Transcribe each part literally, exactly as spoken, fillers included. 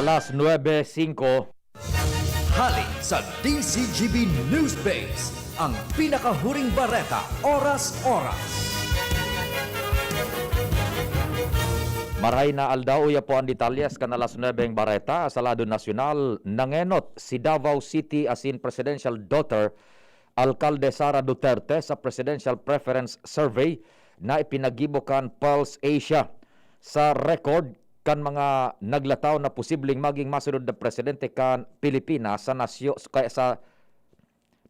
Alas nuebe singko. Hali sa D Z G B News Base, ang pinakahuring bareta, oras-oras. Maray na aldaw, uya po ang detalyes kan alas nuebe ang bareta. Sa lado nasyonal, nangenot si Davao City asin presidential daughter, Alkalde Sara Duterte, sa presidential preference survey na ipinaggibo kan Pulse Asia. Sa record kan mga naglataw na posibleng maging masunod na presidente kan Pilipinas sa nasyo-, kaya sa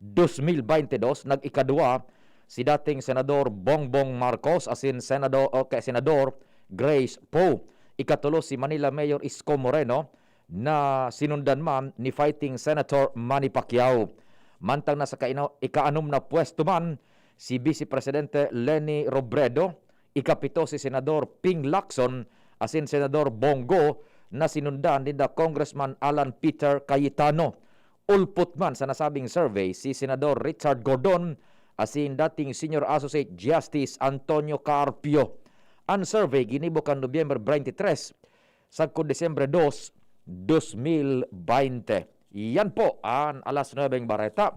dos mil baynte dos, nag-ikadwa si dating Senador Bongbong Marcos asin Senador, o kay Senador Grace Poe. Ikatulo si Manila Mayor Isko Moreno na sinundan man ni fighting Senator Manny Pacquiao. Mantang nasa kaino-, ikaanom na pwesto man si Vice Presidente Leni Robredo, ikapito si Senador Ping Lacson asin Senador Bong Go na sinundan ninda Congressman Alan Peter Cayetano. Ulpot man sa nasabing survey si Senador Richard Gordon asin dating Senior Associate Justice Antonio Carpio. An survey ginibo kan Nobyembre twenty-three, sagkod Disyembre dos, dos mil baynte. Yan po an alas nuebe ang bareta.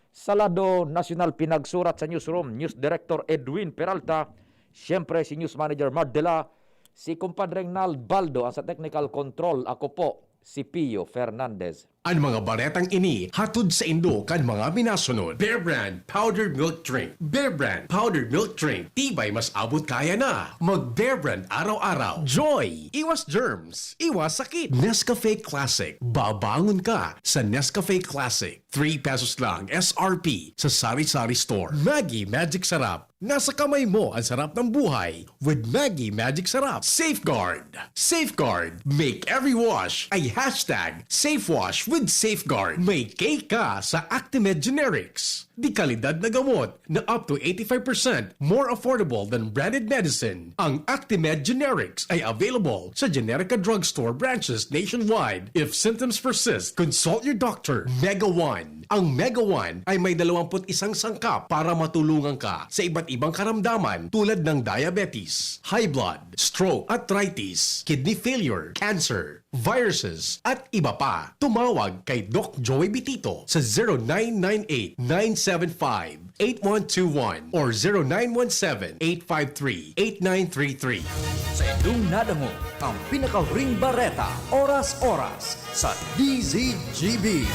Sa lado nasyonal, pinagsurat sa newsroom, News Director Edwin Peralta, siyempre si News Manager Mardela, si Kumpadreng Nald Baldo ang sa technical control. Ako po si Pio Fernandez. An mga baretang ini hatod saindo kan mga minasunod: Bear Brand Powdered Milk Drink. Bear Brand Powdered Milk Drink, tibay mas abot kaya na. Mag Bear Brand araw-araw. Joy, iwas germs, iwas sakit. Nescafe Classic, babangon ka sa Nescafe Classic. Three pesos lang S R P sa sari-sari store. Maggi Magic Sarap, nasa kamay mo ang sarap ng buhay with Maggi Magic Sarap. Safeguard. Safeguard. Make every wash a hashtag safe wash with Safeguard. May K ka sa Actimed Generics. Dekalidad na gamot na up to eighty-five percent more affordable than branded medicine. Ang Actimed Generics ay available sa Generica Drugstore branches nationwide. If symptoms persist, consult your doctor. Mega One. Ang Mega One ay may dalawampu't isang sangkap para matulungan ka sa iba't ibang karamdaman tulad ng diabetes, high blood, stroke, arthritis, kidney failure, cancer, viruses, at iba pa. Tumawag kay Doc Joey Bitito sa zero nine nine eight, nine seven five, eight one two one or zero nine one seven, eight five three, eight nine three three. Sa indong nadangog ang pinakahuring bareta, oras-oras, sa D Z G B.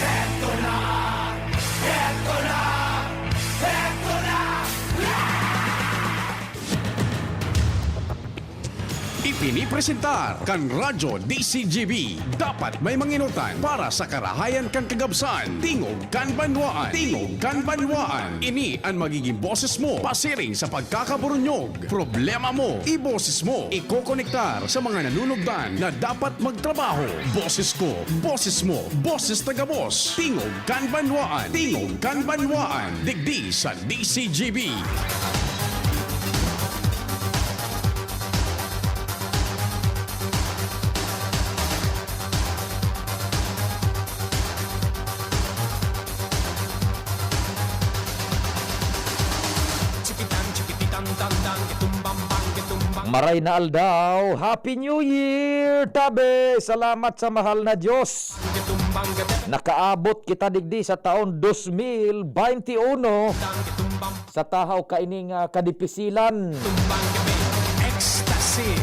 Heto na! Heto na! Heto na! Ipinipresentar kan Radyo D Z G B. Dapat may mangenotan para sa karahayan kan kagabsan. Tingog kan banwaan. Tingog kan banwaan. Ini an magiging boses mo pasiring sa pagkakaburunyog. Problema mo, iboses mo. Ikokonektar sa mga nanunugdan na dapat magtrabaho. Boses ko, boses mo, boses taga-Boss. Tingog kan banwaan. Tingog kan banwaan. Digdi sa D Z G B. Maray na aldaw, Happy New Year, tabi! Salamat sa mahal na Diyos. Nakaabot kita digdi sa taon dos mil baynte uno. Sa tahaw kaining, ah, kadipisilan. Tumbang gabi, ecstasy.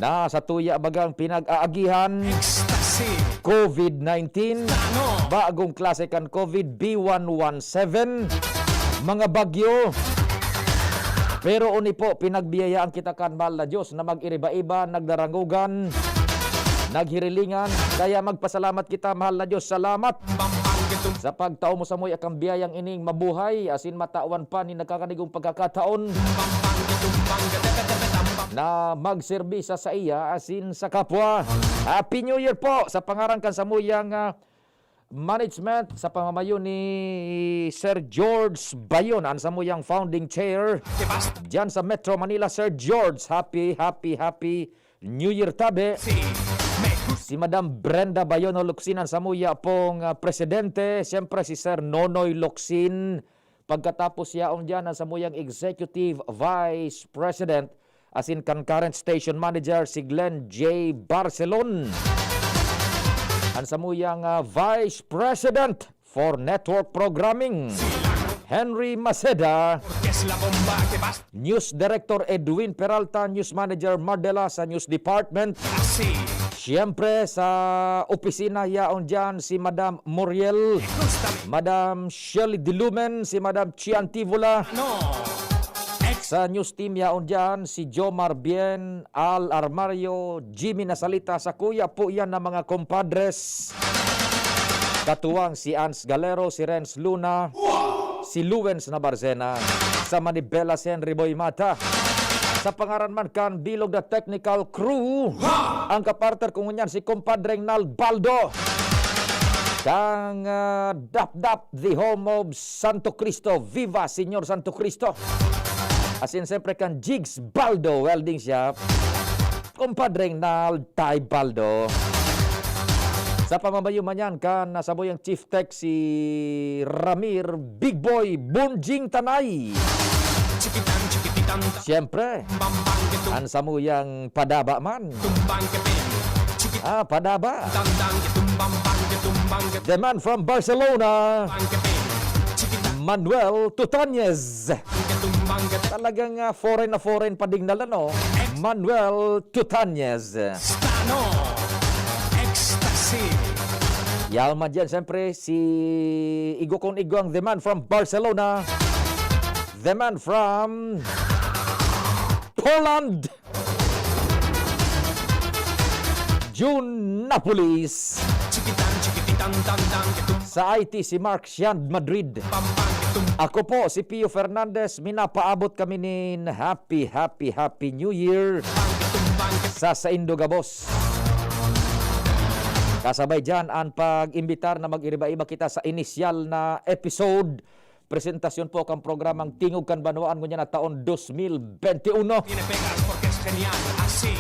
Na sa tuya bagang pinag-aagihan. Ecstasy. COVID nineteen. Tango. Bagong klase kan COVID, B one one seven. Mga bagyo. Pero uni po, pinagbiyayaan kita kan mahal na Diyos na mag-iriba-iba, nagdarangogan, naghirilingan. Kaya magpasalamat kita, mahal na Diyos. Salamat sa pagtao mo samuya kan biyayang ining mabuhay, asin matawan pa nin nagkakanigong pagkakataon na magserbi sa saiya asin sa kapwa. Happy New Year po sa pangaran kan samuyang, ah, management sa pamamayo ni Sir George Bayon, ang samuyang founding chair diyan sa Metro Manila. Sir George, happy, happy, happy New Year, tabi. Si Madam Brenda Bayon Locsin, ang samuya pong, ah, presidente. Siyempre, si Sir Nonoy Locsin. Pagkatapos yaon diyan, ang samuyang executive vice president, asin kan current station manager si Glenn J Barcelon. An samuyang, ah, Vice President for Network Programming, Henry Maceda. News Director Edwin Peralta, News Manager Mardela sa News Department. Siyempre, sa opisina yaon diyan si Madam Muriel, Madam Shirley Dilumen, si Madam Chian Tivola. Sa news team yaon diyan si Jomar Bien, Al Armario, Jimmy Nasalita, sa kuya po yan ng mga compadres. Katuwang si Ans Galero, si Renz Luna, si Luwens Nabarcena, sa Manibela si Henry Boy Mata. Sa pangaran man kan bilog na technical crew, ang kapartner ko ngunyan si Compadre Nalbaldo. Kang, ah, Dapdap, the home of Santo Cristo. Viva Señor Santo Cristo! Asin siyempre kan Jigs Baldo Welding Shop. Compadre Nal Tay Baldo. Sa pamamayo man yan, kan nasa boyang Chief Tech si Ramir Big Boy Bunjing Tanay. Siyempre, an samuyang padaba man. Ah, padaba. The man from Barcelona, Manuel Tutanez. Talagang, ah, foreign na foreign pa ding dala, no? Manuel Tutanez. Stano. Ecstasy. Yaon man dyan, siyempre, si igo kong igwang, the man from Barcelona, the man from Poland, June Napolis. Sa I T, si Mark Shand Madrid. Ako po, si Pio Fernandez. Minapaabot kami nin happy, happy, happy New Year sa saindo gabos. Kasabay dyan, ang pag-imbitar na mag-iriba-iba kita sa inisyal na episode. Presentasyon po kan programang Tingog kan Banwaan ngunyan na taon dos mil bente uno. Tiene pegas porque es genial, así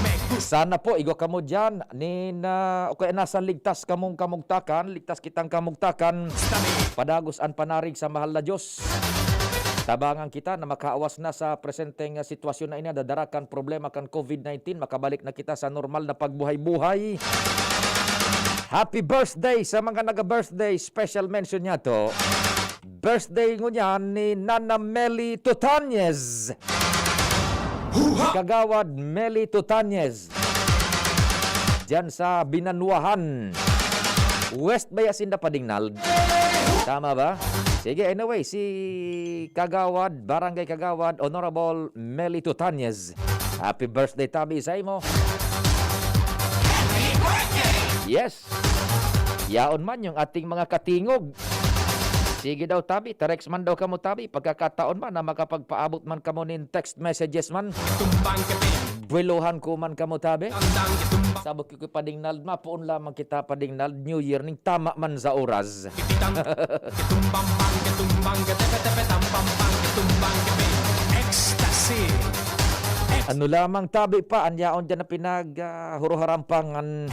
me gusta. Sana po, igwa kamo dyan, nin, ah, o kaya nasa ligtas kamong kamugtakan, ligtas kitang kamugtakan. Padagos an panarig sa mahal na Diyos. Tabangan kita na makaawas na sa presenteng, ah, sitwasyon na ini, nadadara kan problema kan covid nineteen, makabalik na kita sa normal na pagbuhay-buhay. Happy birthday sa mga naga-birthday. Special mention niya to. Birthday ngunyan ni Nana Meli Tutanez. Kagawad Meli Tutanez. Diyan sa Binanuahan. West ba ya sinda, Padingnald? Tama ba? Sige, anyway, si Kagawad, Barangay Kagawad, Honorable Meli Tutanez. Happy birthday, tabi, sa imo. Yes. Yaon man yung ating mga katingog. Sige daw, tabi. Text man daw kamo, tabi. Pagkakataon man na makapagpaabot man kamo nin text messages man. Buwelohan ko man kamo, tabi. Sabot ko, Padingnald, mapoon lamang kita, Padingnald. New Year ning tama man sa oras. Ecstasy. Ano lamang, tabi pa, an yaon dyan na pinag, ah, huruharampangan.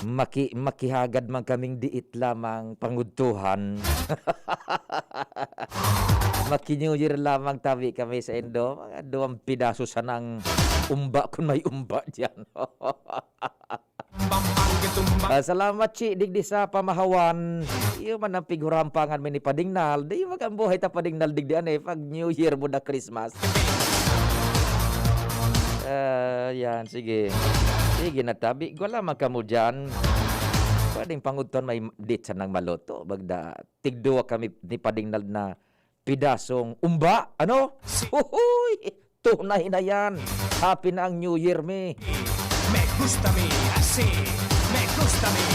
Maki-, makihagad man kaming diit lamang pangudtuhan. Maki-New Year lamang, tabi, kami sa indo. Mga duwang pidaso sanang umba, kun may umba dyan. Ah, salamat, Chi, digdi sa pamahawan. Iyo man ang pighurampangan mi ni Padingnald. Di magambuhay ta, Padingnald, digdi, ano eh, pag New Year mo na Christmas. Ah, yan, sige. Sige na, tabi. Wala man kamo dyan. Pwedeng pangudton may ditsa ng maloto. Bagda, tigduwa kami ni Padingnald na pidasong umba, ano? Uhuy! Tunay na yan! Happy na ang New Year, mi! Me gusta mi, así, me gusta mi.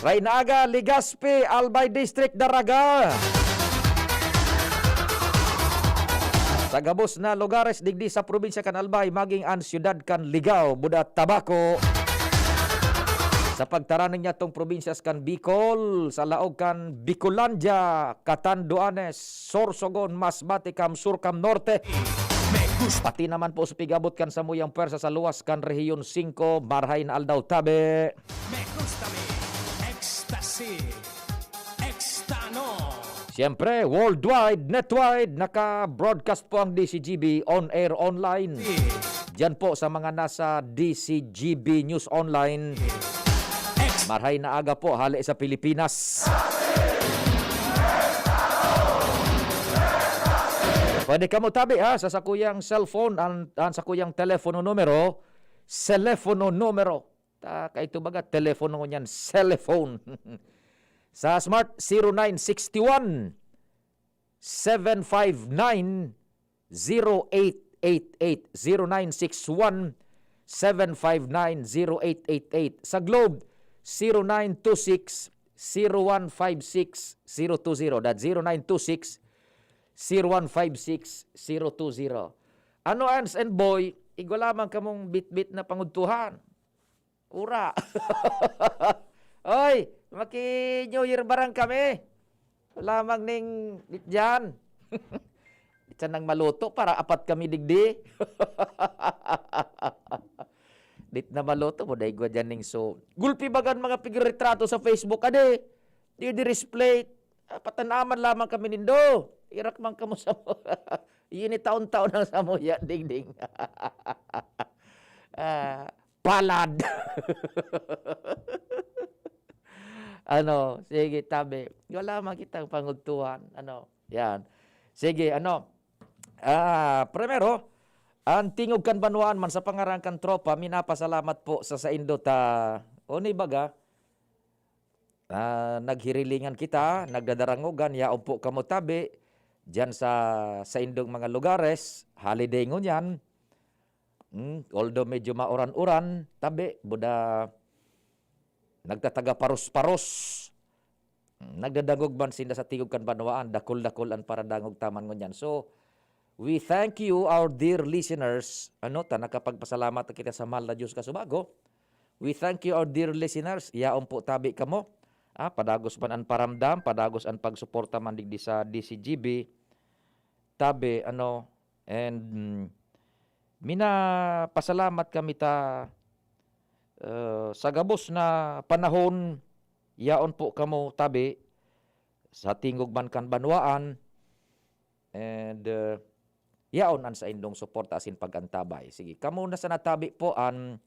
Raynaga, Legazpi, Albay District, Daraga. Sa gabos na lugares digdi sa probinsya kan Albay, maging an siyudad kan Ligao, Buda, Tabaco. Sa pagtaraning niya tong probinsyas kan Bicol, sa laog kan Bicolandia, Catanduanes, Sorsogon, Masbate, Cam Sur, Cam Norte. Pati naman po sa pig-abot kan samuyang pwersa sa luwas kan Rehiyon singko, marhay na aldaw, tabi. Me gusta mi, ecstasy, extano. Siyempre, worldwide, netwide, naka-broadcast po ang D C G B on air online. Diyan po sa mga nasa D C G B News Online. Marhay na aga po, hali sa Pilipinas. Pwede kamo tabi ha, sa sakuyang cellphone, ang, ang sakuyang telepono numero, cellphone numero. Ta, kaito baga, telepono ngunyan, cellphone. Sa Smart, zero nine six one, seven five nine, zero eight eight eight, zero nine six one, seven five nine, zero eight eight eight. Sa Globe, zero nine two six, zero one five six, zero two zero. That's zero nine two six, zero one five six, zero two zero. Ano, Ans and Boy, igwa lamang kamong bitbit na pangudtuhan? Ura. Oy, maki-New Year barang kami. Lamang ning bityan. Bityan nang maluto para apat kami digdi. Dit na maluto mo, dahil gwa dyan ning so. Gulpi bagan mga pigretrato sa Facebook, ade. Di di-display. Ah, patanaman lamang kami nindo. Irak man kamo sa mo. Yun ni taon-taon ang samuya, dingding. Ah, palad. Ano, sige, tabi. Wala man kitang pangudtuhan. Ano, yan. Sige, ano. Ah, primero, ang Tingog kan Banwaan man sa pangaran kan tropa, minapasalamat po sa saindo ta. O ni baga, ah, naghirilingan kita, nagdadarangogan, yaon po kamo tabi, diyan sa saindong mga lugares, holiday ngunyan. Hmm, although medyo mauran-uran, tabi, buda, nagtataga paros-paros. Hmm, nagdadangog man sinda sa Tingog kan Banwaan, dakul-dakul an paradangog ta man ngunyan. So, we thank you, our dear listeners. Ano, ta nakapagpasalamat na kita sa mahal na Diyos kasubago. We thank you, our dear listeners. Yaon po tabi kamo. Ah, padagos man an paramdam, padagos an pagsuporta man digdi sa D C G B. Tabi, ano, and, mm, minapasalamat kami ta, uh, sa gabos na panahon, yaon po kamo tabi, sa Tingog man kan Banwaan, and, uh, yaon an saindong suporta asin pag-antabay. Sige, kamo na sana tabi po an,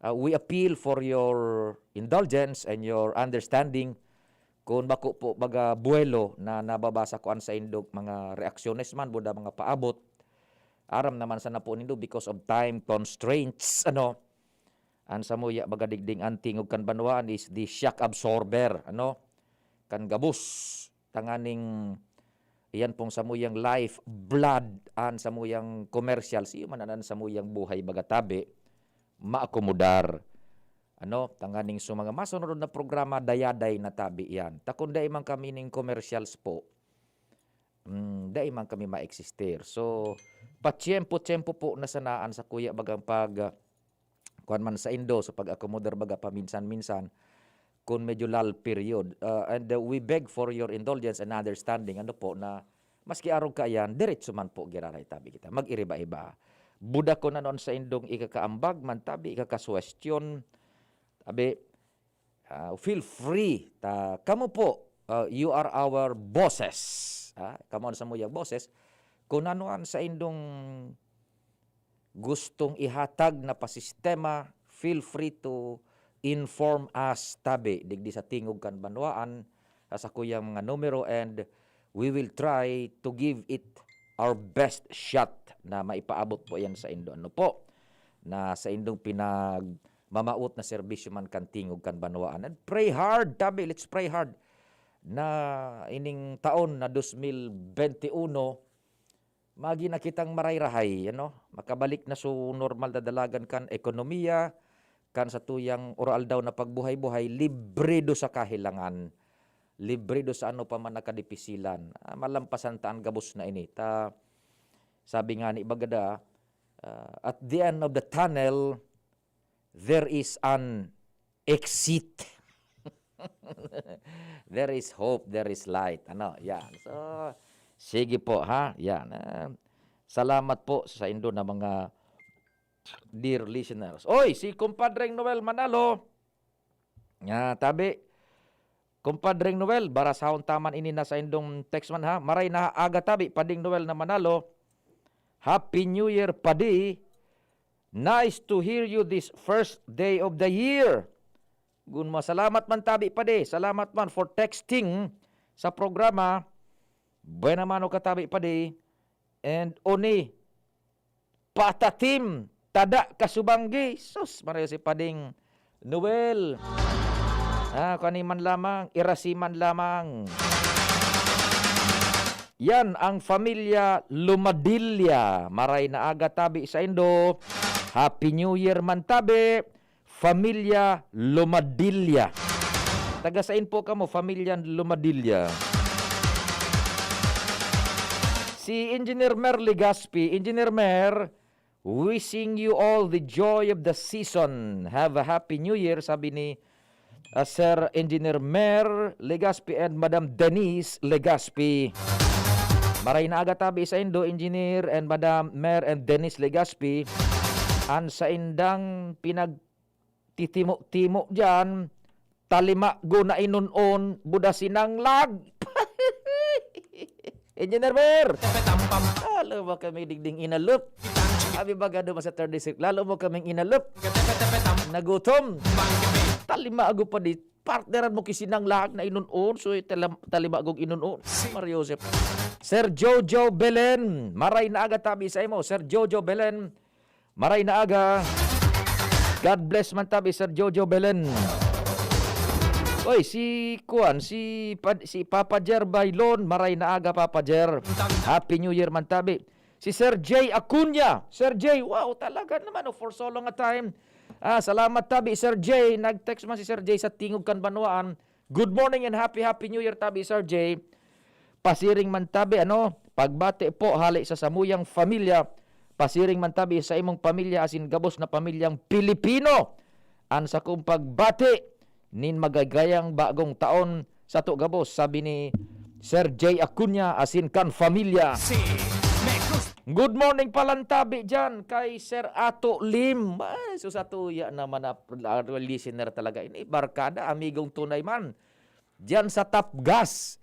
uh, we appeal for your indulgence and your understanding. Kun bako po baga buwelo na nababasa ko an saindong mga reaksyones man, buda mga paabot, aram naman sana po nindo because of time constraints, ano, an samuya baga digding an Tingog kan Banwaan is the shock absorber, ano, kan gabos, tanganing iyan pong samuyang life blood, an samuyang commercial, siyo man an samuyang buhay baga tabi, maakomodar. Ano, tanganing sa mga masunod na programa, dayaday na tabi iyan. Ta kun dai man kami ning commercials po, mm, dai man kami ma-existir. So, patiyempo-tiyempo po na sana an sakuya bagang pag, ah, kuwan man saindo, sa pag-akomodar baga paminsan-minsan, kun medyo lull period. Ah, and, ah, we beg for your indulgence and understanding, ano po, na maski arog kaiyan, diretso man po giraray tabi kita. Mag-iriba-iba. Buda kun ano an saindong ikakaambag man tabi, ikakasuwestiyon, tabi, ah, feel free. Ta, kamo po, ah, you are our bosses. Ah, kamo an samuyang boses. Kun ano an saindong gustong ihatag na pasistema, feel free to inform us, tabi, digdi sa Tingog kan Banwaan, sa sakuyang mga numero, and we will try to give it our best shot na maipaabot po yan saindo. Ano po? Na saindong pinagmamawot na serbisyo man kan Tingog kan Banwaan. And pray hard, tabi, let's pray hard na ining taon na dos mil bente uno, magi na kitang marayrahay, ano? Makabalik na sa normal na dalagan kan ekonomiya, kan satuyang oro-aldaw na pagbuhay-buhay, libre do sa kahelangan, libre do sa ano pa man na kadipisilan. Ah, malampasan ta an gabos na ini. Ta, sabi nga ni Bagada, ah, "At the end of the tunnel, there is an exit." There is hope, there is light. Ano, yan. So, sige po, ha? Yan, ah, salamat po sa saindo na mga dear listeners. Oy, si Compadreng Noel Manalo, ah, tabi, Kumpadring Noel, barasahon ta man ini na saindong text man, ha. Maray na aga tabi, Pading Noel na Manalo. Happy New Year, Padi. Nice to hear you this first day of the year. Gun mo, salamat man tabi, Padi. Salamat man for texting sa programa. Buena mano ka tabi, Padi. And Oni, patatim, tada kasubanggi. Sus, Maria, si Pading Noel. Ah, kani man lamang, irasi man lamang. Yan ang familia Lumadilla. Maray na aga tabi saindo. Happy New Year man tabi. Familia Lumadilla. Taga sain po kamo, familia Lumadilla? Si Engineer Mer Legaspi. Engineer Mer, wishing you all the joy of the season. Have a happy New Year, sabi ni, ah, Sir Engineer Mer Legaspi and Madam Denise Legaspi. Maray na aga tabi saindo, Engineer and Madam Mer and Denise Legaspi. An saindang pinagtitimo-timo diyan, talimago na inon-on, buda sinanglag. Engineer Mer! Lalo mo kami digding inalop. Abi baga duman sa third district, lalo mo kaming inalop. Nagutom. Talimago pa di, partneran mo ki sinanglag na inon-on, so, eh, talam-, talimagog inon-on. Mario Joseph. Sir Jojo Belen, maray na aga tabi saimo, Sir Jojo Belen. Maray na aga. God bless man tabi, Sir Jojo Belen. Oy, si kuan, si Pad-, si Papa Jer Bailon, maray na aga, Papa Jer. Happy New Year man tabi. Si Sir J Acuna. Sir J, wow, talaga naman, oh, for so long a time. Ah, salamat tabi, Sir J. Nag-text man si Sir J sa Tingog kan Banwaan. Good morning and happy, happy New Year tabi, Sir J. Pasiring man tabi, ano, pagbati po hale sa samuyang pamilya. Pasiring man tabi sa imong pamilya asin gabos na pamilyang Pilipino. An sakong pagbati nin magagayang bagong taon sato gabos, sabi ni Sir J Acuna asin kan pamilya. Si Mekos. Good morning palan tabi diyan kay Sir Ato Lim. Ay, sus, atuya naman na, na listener talaga ini. Barkada, amigong tunay man. Diyan sa Tapgas.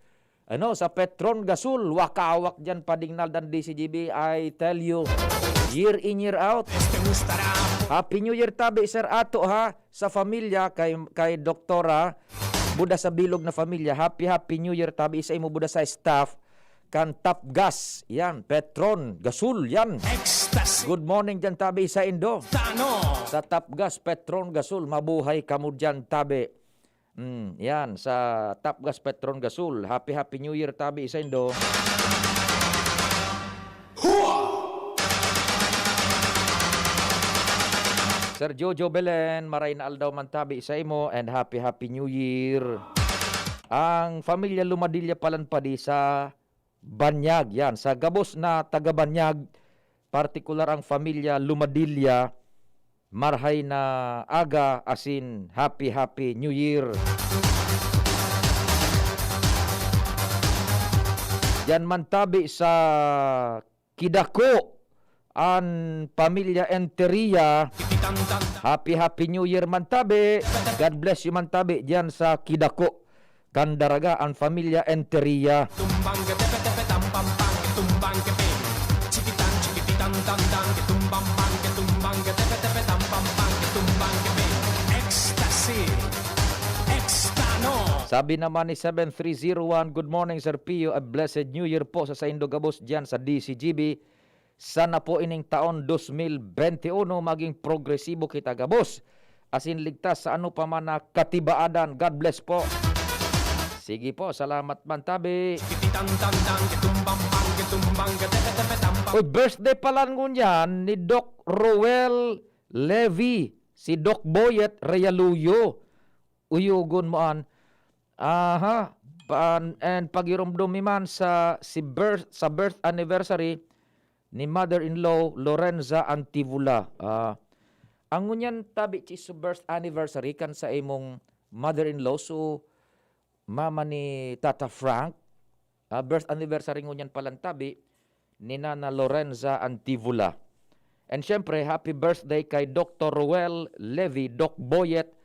Ano, sa Petron Gasol, wakawak diyan, padingnal dan D C G B, I tell you, year in, year out. Happy New Year tabi, Sir Ato, ha, sa pamilya, kay, kay Doktora, buda sa bilog na pamilya. Happy, Happy New Year tabi, sa imo buda sa staff, kan Tapgas, yan, Petron Gasol, yan. Ecstasy. Good morning diyan tabi, sa Indo. Tano. Sa Tapgas, Petron Gasol, mabuhay kamo diyan tabi. Mm, yan, sa Tapgas Petron Gasol. Happy, Happy New Year tabi saindo. Sir Jojo Belen, maray na aldaw man tabi sa imo and happy, Happy New Year. Ang pamilya Lumadilla palan padi sa Banyag, yan. Sa gabos na taga Banyag, partikular ang pamilya Lumadilla, marhay na aga asin happy, Happy New Year. Diyan man tabi sa Kidako, an pamilya Enteria. Happy, Happy New Year man tabi. God bless you man tabi diyan sa Kidako. Kan Daraga, an pamilya Enteria. Tumbang ke tepe tepe tam pam pam ke tumbang ke pe. Chikitan chikititan tan tan ke tumbang bang ke tumbang ke tepe tepe tam pam pam ke tumbang ke pe. Ecstasy. Ekstano. Sabi naman ni seven three zero one, "Good morning, Sir Pio. A blessed New Year po sa saindo gabos diyan sa D C G B. Sana po ining taon dos mil bente uno maging progresibo kita gabos, asin ligtas sa ano pa man na katibaadan. God bless po." Sige po, salamat man tabi. Uy, birthday pala ngunyan ni Doc Roel Levy, si Doc Boyet Realuyo. Uyogon mo an. Aha, pan-, and pagiromdom mi man sa, si birth, sa birth anniversary ni mother-in-law Lorenza Antivula. Ah, ang ngunyan tabi chi su birth anniversary kan sa imong mother-in-law, so mama ni Tata Frank, ah, birth anniversary ngunyan palan tabi ni Nana Lorenza Antivula. And syempre, happy birthday kay Doctor Roel Levy, Doc Boyet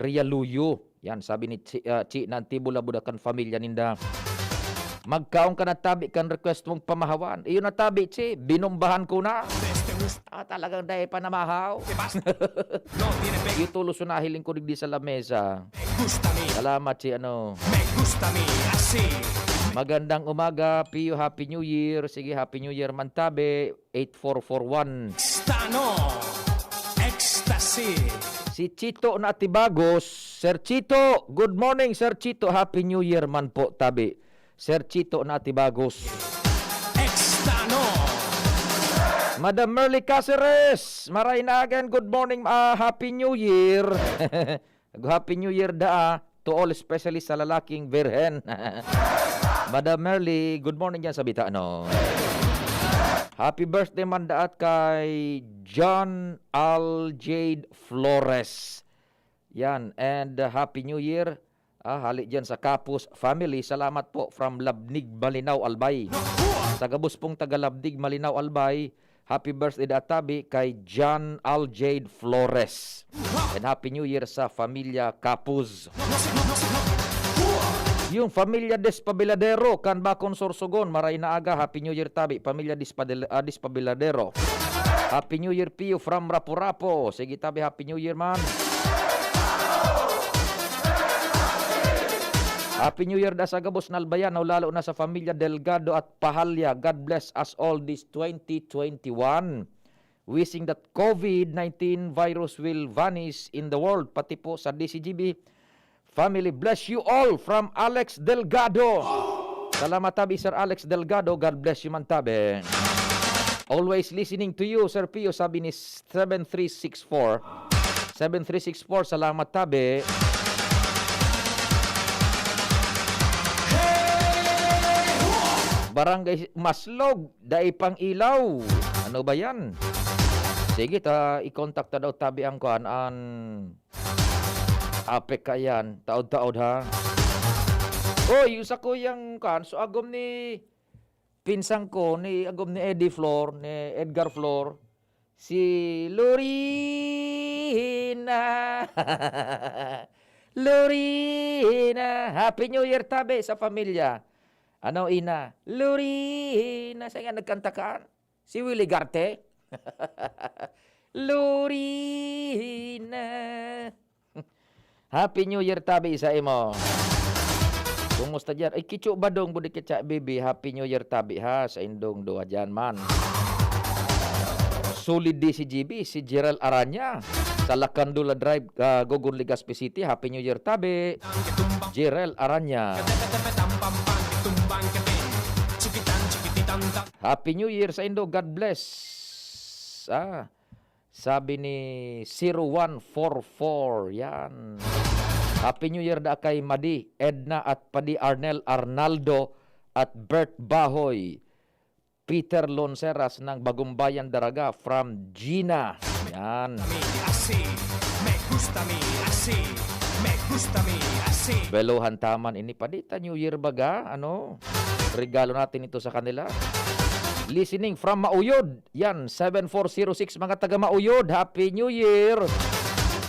Realuyo. Yan, sabi ni Chi, ah, Chi na Antibula, buda kan pamilya ninda. Magkaon ka na tabi kan request mong pamahawan. Iyo na tabi, Chi, binombahan ko na. Ah, talagang dai pa namahaw. Iyo tulos na hiling ko digdi sa lamesa. Salamat, Chi, ano. Magandang umaga, Pio. Happy New Year. Sige, Happy New Year man tabi. Eight four four one. Stano. Ecstasy. Si Chito na Atibagos. Sir Chito, good morning, Sir Chito. Happy New Year man po, tabi. Sir Chito na Atibagos. Ecstasy. Madam Merly Caceres, maray na again, good morning, ah, Happy New Year. Happy New Year daa to all, especially sa lalaking birhen. Madam Merly, good morning dyan sa Bitano. Happy birthday man daat kay John Al Jade Flores. Yan, and, uh, Happy New Year. Ah, hali dyan sa Kapus family. Salamat po from Labnig, Malinao, Albay. Sa gabos pong taga Labnig, Malinao, Albay, happy birthday da tabi kay John Al Jade Flores. And Happy New Year sa Familia Kapus. Yung Familia Despabiladero, kan Bacon, Sorsogon, maray na aga, Happy New Year tabi, Familia Dispadel-, ah, Despabiladero. Happy New Year, Pio, from Rapu-Rapu. Sige tabi, Happy New Year man. Happy New Year da sa gabos na Albayan, lalo na sa Familia Delgado at Pahalya. God bless us all this twenty twenty-one. Wishing that COVID nineteen virus will vanish in the world, pati po sa D C G B family. Bless you all from Alex Delgado. Salamat tabi, Sir Alex Delgado. God bless you man tabi. Always listening to you, Sir Pio, sabi ni seven three six four. Seven three six four, salamat tabi. Barangay Maslog, dai pang ilaw. Ano ba yan? Sige, ta, i-contact ta daw tabi ang kuan, an APEC ka yan. Taod-taod, ha? Oy, yung sa kuyang kuan, so agom ni pinsang ko, ni agom ni Eddie Flor, ni Edgar Flor, si Lorena. Lorena. Happy New Year tabi sa pamilya. Ano, ina? Lorena. Sa nga nagkanta ka? Si Willie Garte? Lorena. Happy New Year tabi sa imo. Kumusta diyan? Ay, Kicho Badong, Budikit sa Bibi. Happy New Year tabi, ha, sa indong duwa diyan man. Solid D C G B, si Gerald Aranya. Sa Lacandula Drive, ah, Gogon, Legazpi City. Happy New Year tabi. Gerald Aranya. Happy New Year sa indo. God bless. Ah, sabi ni zero one four four. Yan. Happy New Year da kay Madi, Edna at Padi, Arnel, Arnaldo at Bert Bahoy. Peter Lonseras ng Bagumbayan, Daraga, from Gina. Yan. Me así, me gusta me así, me gusta me así. Belohan taman ini, Padi, ta New Year baga, ano? Regalo natin ito sa kanila. Listening from Mauyod. Yan, seven four zero six, mga taga Mauyod. Happy New Year!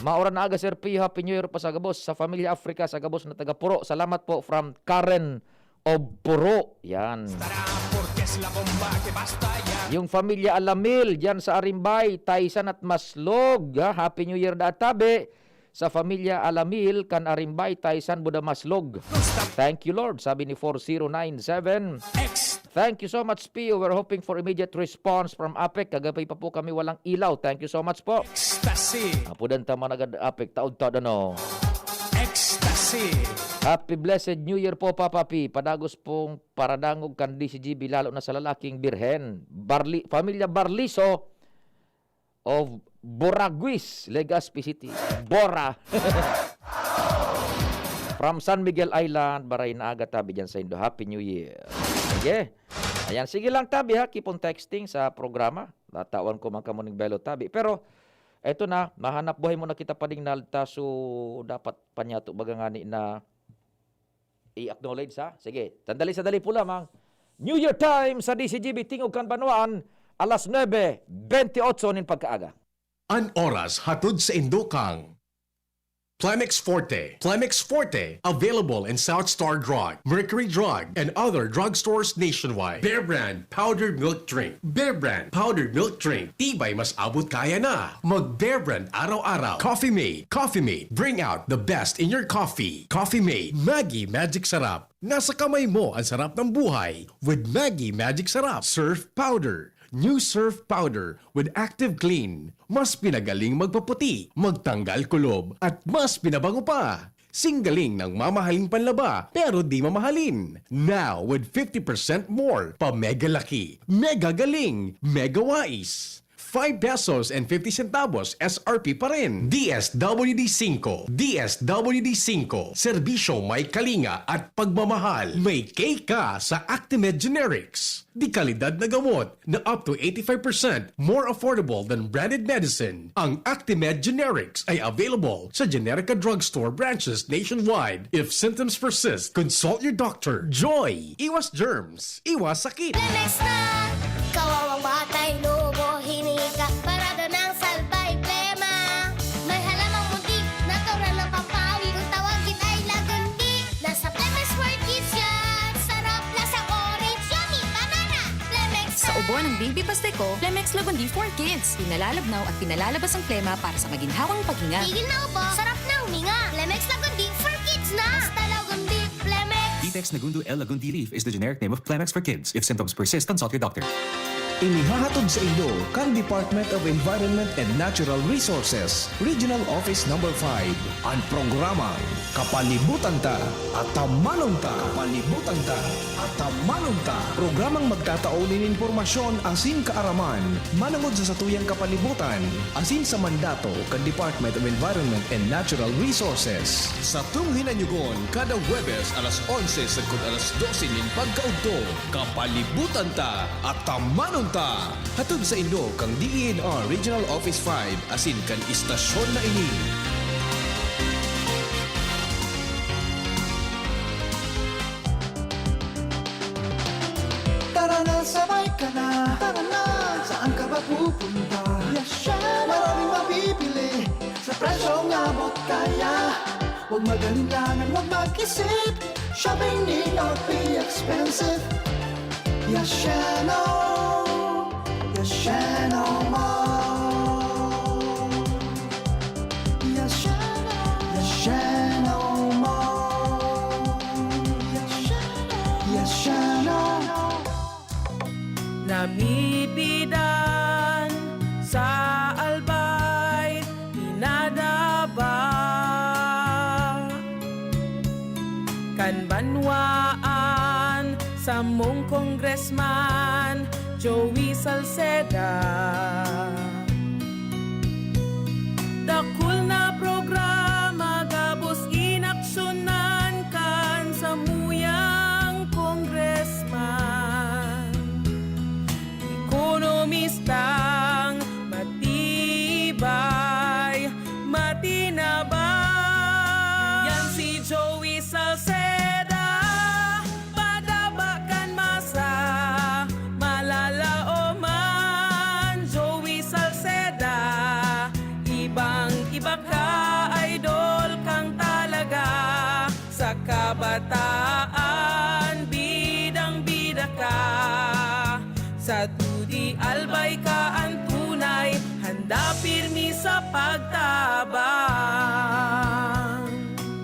Maura na aga, Sir P. Happy New Year pa sa gabos, sa Familia Africa, sa gabos na taga Puro. Salamat po from Karen of Puro. Yan. Estará porque es la bomba que basta ya. Yung Familia Alamil, dyan sa Arimbay, Taysan at Maslog. Ha? Happy New Year da tabi. Sa Familia Alamil, kan Arimbay, Taysan, Buda, Maslog. Thank you, Lord, sabi ni four zero nine seven. X. Thank you so much, Pio. We're hoping for immediate response from APEC. Kagabi pa po kami walang ilaw. Thank you so much po. Ecstasy. Apudan ta man agad APEC, taod-taod ano. Ecstasy. Happy blessed New Year po, Papa P. Padagos pong paradangog kan D C G B, lalo na sa lalaking birhen. Barli-, Familia Barliso of Boraguis, Legazpi City. Bora. From San Miguel Island, maray na aga tabi dyan sa indo. Happy New Year. Sige. Ayan, sige lang tabi ha, keep on texting sa programa. Tatawan ko man kamo ning belo tabi. Pero, eto na, mahanap buhay muna kita, Pading Nalta. So, dapat panyato baga ngani na i-acknowledge, ha? Sige, sandali-sandali po lamang. New Year time sa D C G B, Tingog kan Banwaan, alas nuebe bentiocho nin pagkaaga. An oras hatod sa indo kang Plemex Forte. Plemex Forte. Available in South Star Drug, Mercury Drug, and other drugstores nationwide. Bear Brand Powdered Milk Drink. Bear Brand Powdered Milk Drink. Tibay mas abot kaya na. Mag Bear Brand araw-araw. Coffee Mate. Coffee Mate. Bring out the best in your coffee. Coffee Mate. Maggi Magic Sarap. Nasa kamay mo ang sarap ng buhay with Maggi Magic Sarap Surf Powder. New Surf Powder with Active Clean. Mas pinagaling magpaputi, magtanggal kulob, at mas pinabango pa. Singgaling ng mamahaling panlaba, pero di mamahalin. Now with fifty percent more pa mega laki, mega galing, mega wais. Five pesos and fifty centavos S R P pa rin. D S W D five, D S W D five, serbisyo may kalinga at pagmamahal. May K ka sa Actimed Generics. De kalidad na gamot na up to eighty-five percent more affordable than branded medicine. Ang Actimed Generics ay available sa Generica Drugstore branches nationwide. If symptoms persist, consult your doctor. Joy! Iwas germs! Iwas sakit! Lemex na! Kawawang batay, lobo, hiningi ka, parada ng salbay, plema. May halamang muntik, natural ng pampawi, kung tawagin ay lagundi. Nasa Plemex for Kids yan! Sarap, lasang orange, yummy, banana! Plemex Sa na! Ubo ng Baby Pasteco, Plemex Lagundi for Kids. Pinalalabnaw at pinalalabas ang plema para sa maginhawang paghinga. Tigil na ubo, sarap na huminga! Plemex Lagundi for Kids na! Basta Lagundi, Plemex! Vitex Nagundo L Lagundi Leaf is the generic name of Plemex for Kids. If symptoms persist, consult your doctor. Inihahatod saindo kan Department of Environment and Natural Resources, Regional Office Number five, an programang Kapalibutan Ta, Atamanon Ta. Kapalibutan Ta, Atamanon Ta. Programang magtatao nin impormasyon asin kaaraman manongod sa satuyang kapalibutan asin sa mandato kan Department of Environment and Natural Resources. Satong hinanyugon kada Huwebes alas onse sagkod alas dose nin pagkaudto. Kapalibutan Ta, Atamanon Ta. Hatod saindo kan D E N R Regional Office five asin kan istasyon na ini. Tara na, sabay ka na. Tara na, saan ka ba pupunta? Yasha! Maraming mabibili sa presyong abot kaya. Huwag mag-alinlangan, huwag mag-isip. Shopping need not be expensive. Yashano, Yashano Mall. Yashano, Yashano Mall. Yashano, Yashano. Namipidan sa Albay, pinadaba kan banwaan, samong Congressman Joey Salceda. Dakul na programa gabos inaksyonan kan samuyang congressman. Ekonomistang matibay, matinabang. Yan si Joey Salceda, padaba kan masa, malalaoman. Joey Salceda, ibang-iba ka, idol kang talaga. Sa kabataan, bidang-bida ka. Sa dudi, Albay ka an tunay, handa pirmi sa pagtabang.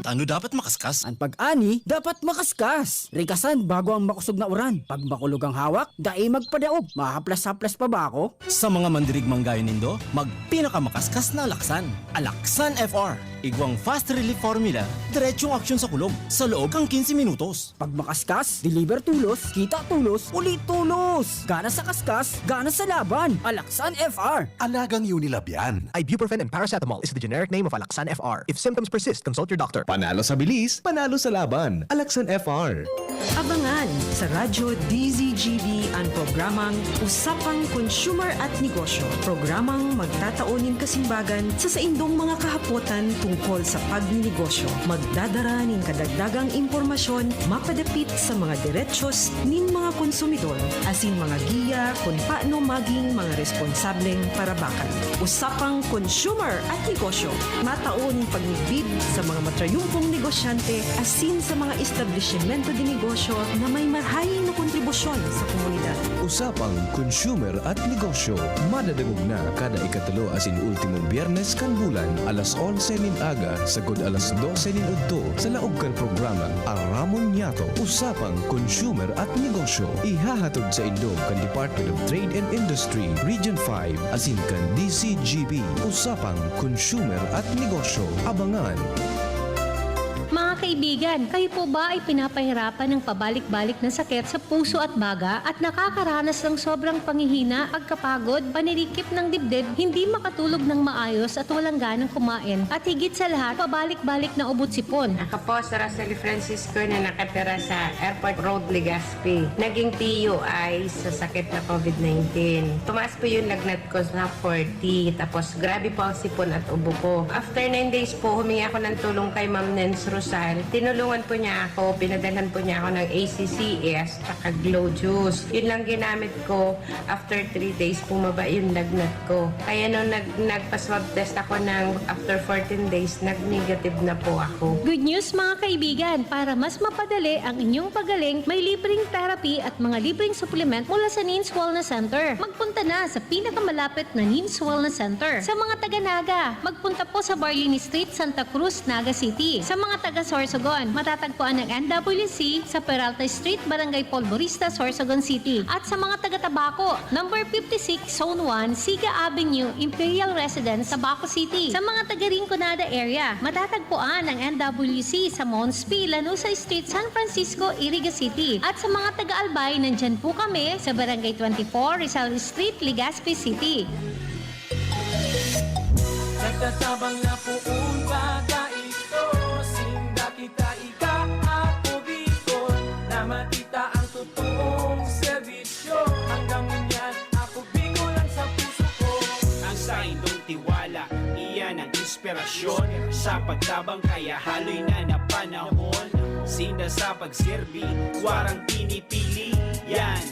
Tano dapat makaskas? An pag-ani dapat makaskas. Rikasan bago ang makosog na uran. Pag makulog ang hawak, dai magpadaog. Mahaplas-haplas pa ba ako? Sa mga mandirigmang gayo nindo, magpinakamakaskas na alaksan. Alaksan F R. Igwang fast relief formula, diretsong aksyon sa kulog, sa loob kan quince minutos. Pag makaskas, deliver tolos, kita tolos, uli tolos! Gana sa kaskas, gana sa laban! Alaksan F R! Alagang Unilab yan. Ibuprofen and paracetamol is the generic name of Alaxan F R. If symptoms persist, consult your doctor. Panalo sa bilis, panalo sa laban. Alaxan F R. Abangan sa Radyo D Z G B An programang Usapang Consumer at Negosyo, programang magtatao nin kasimbagan sa saindong mga kahapotan tungkol sa pagninegosyo. Magdadara nin kadagdagang impormasyon mapadapit sa mga derechos nin mga konsumidor, asin mga giya kun paano maging mga responsableng parabakan. Usapang Consumer at Negosyo, matao nin pagnigbid sa mga matrayumpong negosyante asin sa mga establisimento de negosyo na may marahay na kontribusyon sa komunidad. Usapang Consumer at Negosyo, madadangog na kada ikatulo asin ultimong Biyernes kan bulan, alas onse nin aga sagkod alas dose nin udto, sa laog kan programang Aramon Niyato, Usapang Consumer at Negosyo. Ihahatod saindo kan Department of Trade and Industry, Region five, asin kan D C G B. Usapang Consumer at Negosyo. Abangan! Mga kaibigan, kayo po ba ay pinapahirapan ng pabalik-balik na sakit sa puso at baga at nakakaranas ng sobrang panghihina, pagkapagod, panirikip ng dibdib, hindi makatulog ng maayos at walang ganang kumain, at higit sa lahat, pabalik-balik na ubot-sipon? Ako po si Rosalie Francisco na nakatira sa Airport Road, Legazpi. Naging P U I sa sakit na COVID nineteen. Tumaas po yung lagnat ko sa forty. Tapos grabe po ang sipon at ubo ko. After nine days po, humingi ako ng tulong kay Ma'am Nens Rosal. Tinulungan po niya ako, pinadalhan po niya ako ng A C C S tsaka Glow Juice. Yun lang ginamit ko. After three days, bumaba yung lagnat ko. Kaya nung nag, nagpa-swab test ako ng after fourteen days, nag-negative na po ako. Good news, mga kaibigan! Para mas mapadali ang inyong pagaling, may libreng therapy at mga libreng supplement mula sa Nins Wellness Center. Magpunta na sa pinakamalapit na Nins Wellness Center. Sa mga taga Naga, magpunta po sa Barlini Street, Santa Cruz, Naga City. Sa mga taga Sorsogon, matatagpuan ang N W C sa Peralta Street, Barangay Polvorista, Sorsogon City. At sa mga taga Tabaco, number fifty-six, Zone one, Siga Avenue, Imperial Residence, Tabaco City. Sa mga taga Rinconada area, matatagpuan ang N W C sa Mons P, Lanuza Street, San Francisco, Iriga City. At sa mga taga Albay, nandyan po kami sa Barangay twenty-four, Rizal Street, Legazpi City. Nagtatabang na poon pa ta isto, sinda kita ika, ako Bicol, na makita ang totoong serbisyo. Hanggang ngunyan, ako Bicol ang sa puso ko. Ang saindong tiwala, iyan ang inspirasyon sa pagtabang, kaya haloy na na panahon. Sinda sa pagserbi, warang pinipili, yan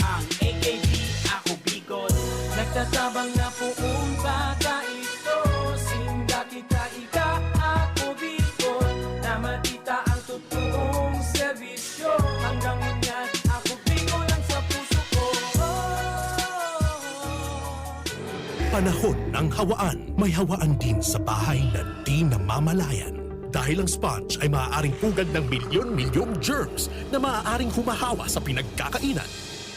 ang A K B, ako Bicol. Nagtatabang na poon pa ta isto, sinda kita ika, ako Bicol, na makita ang totoong serbisyo. Hanggang ngunyan, ako Bicol ang sa puso ko. Panahon ng hawaan. May hawaan din sa bahay na di namamalayan. Dahil ang sponge ay maaaring pugad ng milyon-milyong germs na maaaring humahawa sa pinagkakainan.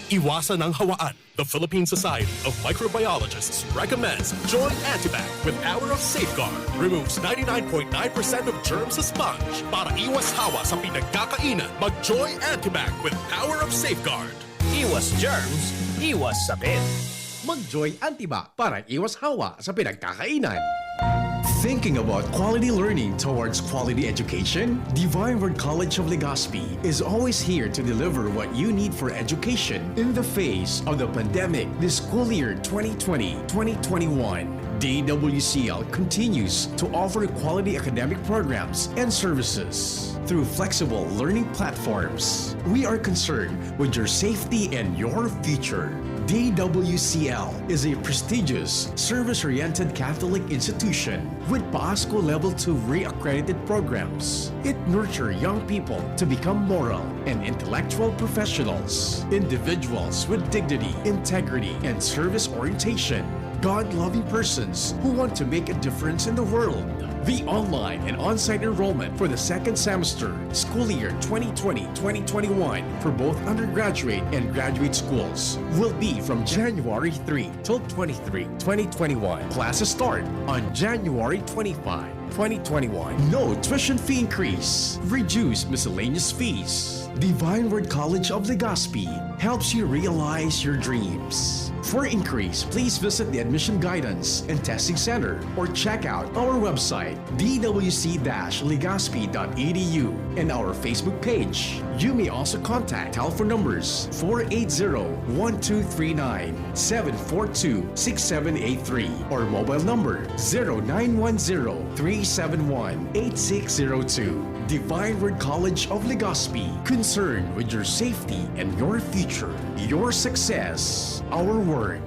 Iwasan ang hawaan. The Philippine Society of Microbiologists recommends Joy Antibac with Power of Safeguard. Removes ninety-nine point nine percent of germs sa sponge. Para iwas hawa sa pinagkakainan, mag Joy Antibac with Power of Safeguard. Iwas germs, iwas sakit. Mag Joy Antibac para iwas hawa sa pinagkakainan. Thinking about quality learning towards quality education? Divine Word College of Legazpi is always here to deliver what you need for education in the face of the pandemic this school year twenty twenty, twenty twenty-one. D W C L continues to offer quality academic programs and services through flexible learning platforms. We are concerned with your safety and your future. D W C L is a prestigious, service-oriented Catholic institution with PASCO Level two re-accredited programs. It nurtures young people to become moral and intellectual professionals, individuals with dignity, integrity, and service orientation, God-loving persons who want to make a difference in the world. The online and on-site enrollment for the second semester, school year twenty twenty, twenty twenty-one, for both undergraduate and graduate schools will be from January three till twenty-three, twenty twenty-one. Classes start on January twenty-five, twenty twenty-one. No tuition fee increase. Reduced miscellaneous fees. Divine Word College of Legazpi helps you realize your dreams. For inquiries, please visit the Admission Guidance and Testing Center or check out our website, d w c dash legazpi dot e d u, and our Facebook page. You may also contact telephone numbers four eight zero, one two three nine, seven four two, six seven eight three or mobile number zero nine one zero, three seven one, eight six zero two. Divine Word College of Legazpi, concerned with your safety and your future. Your success, our word.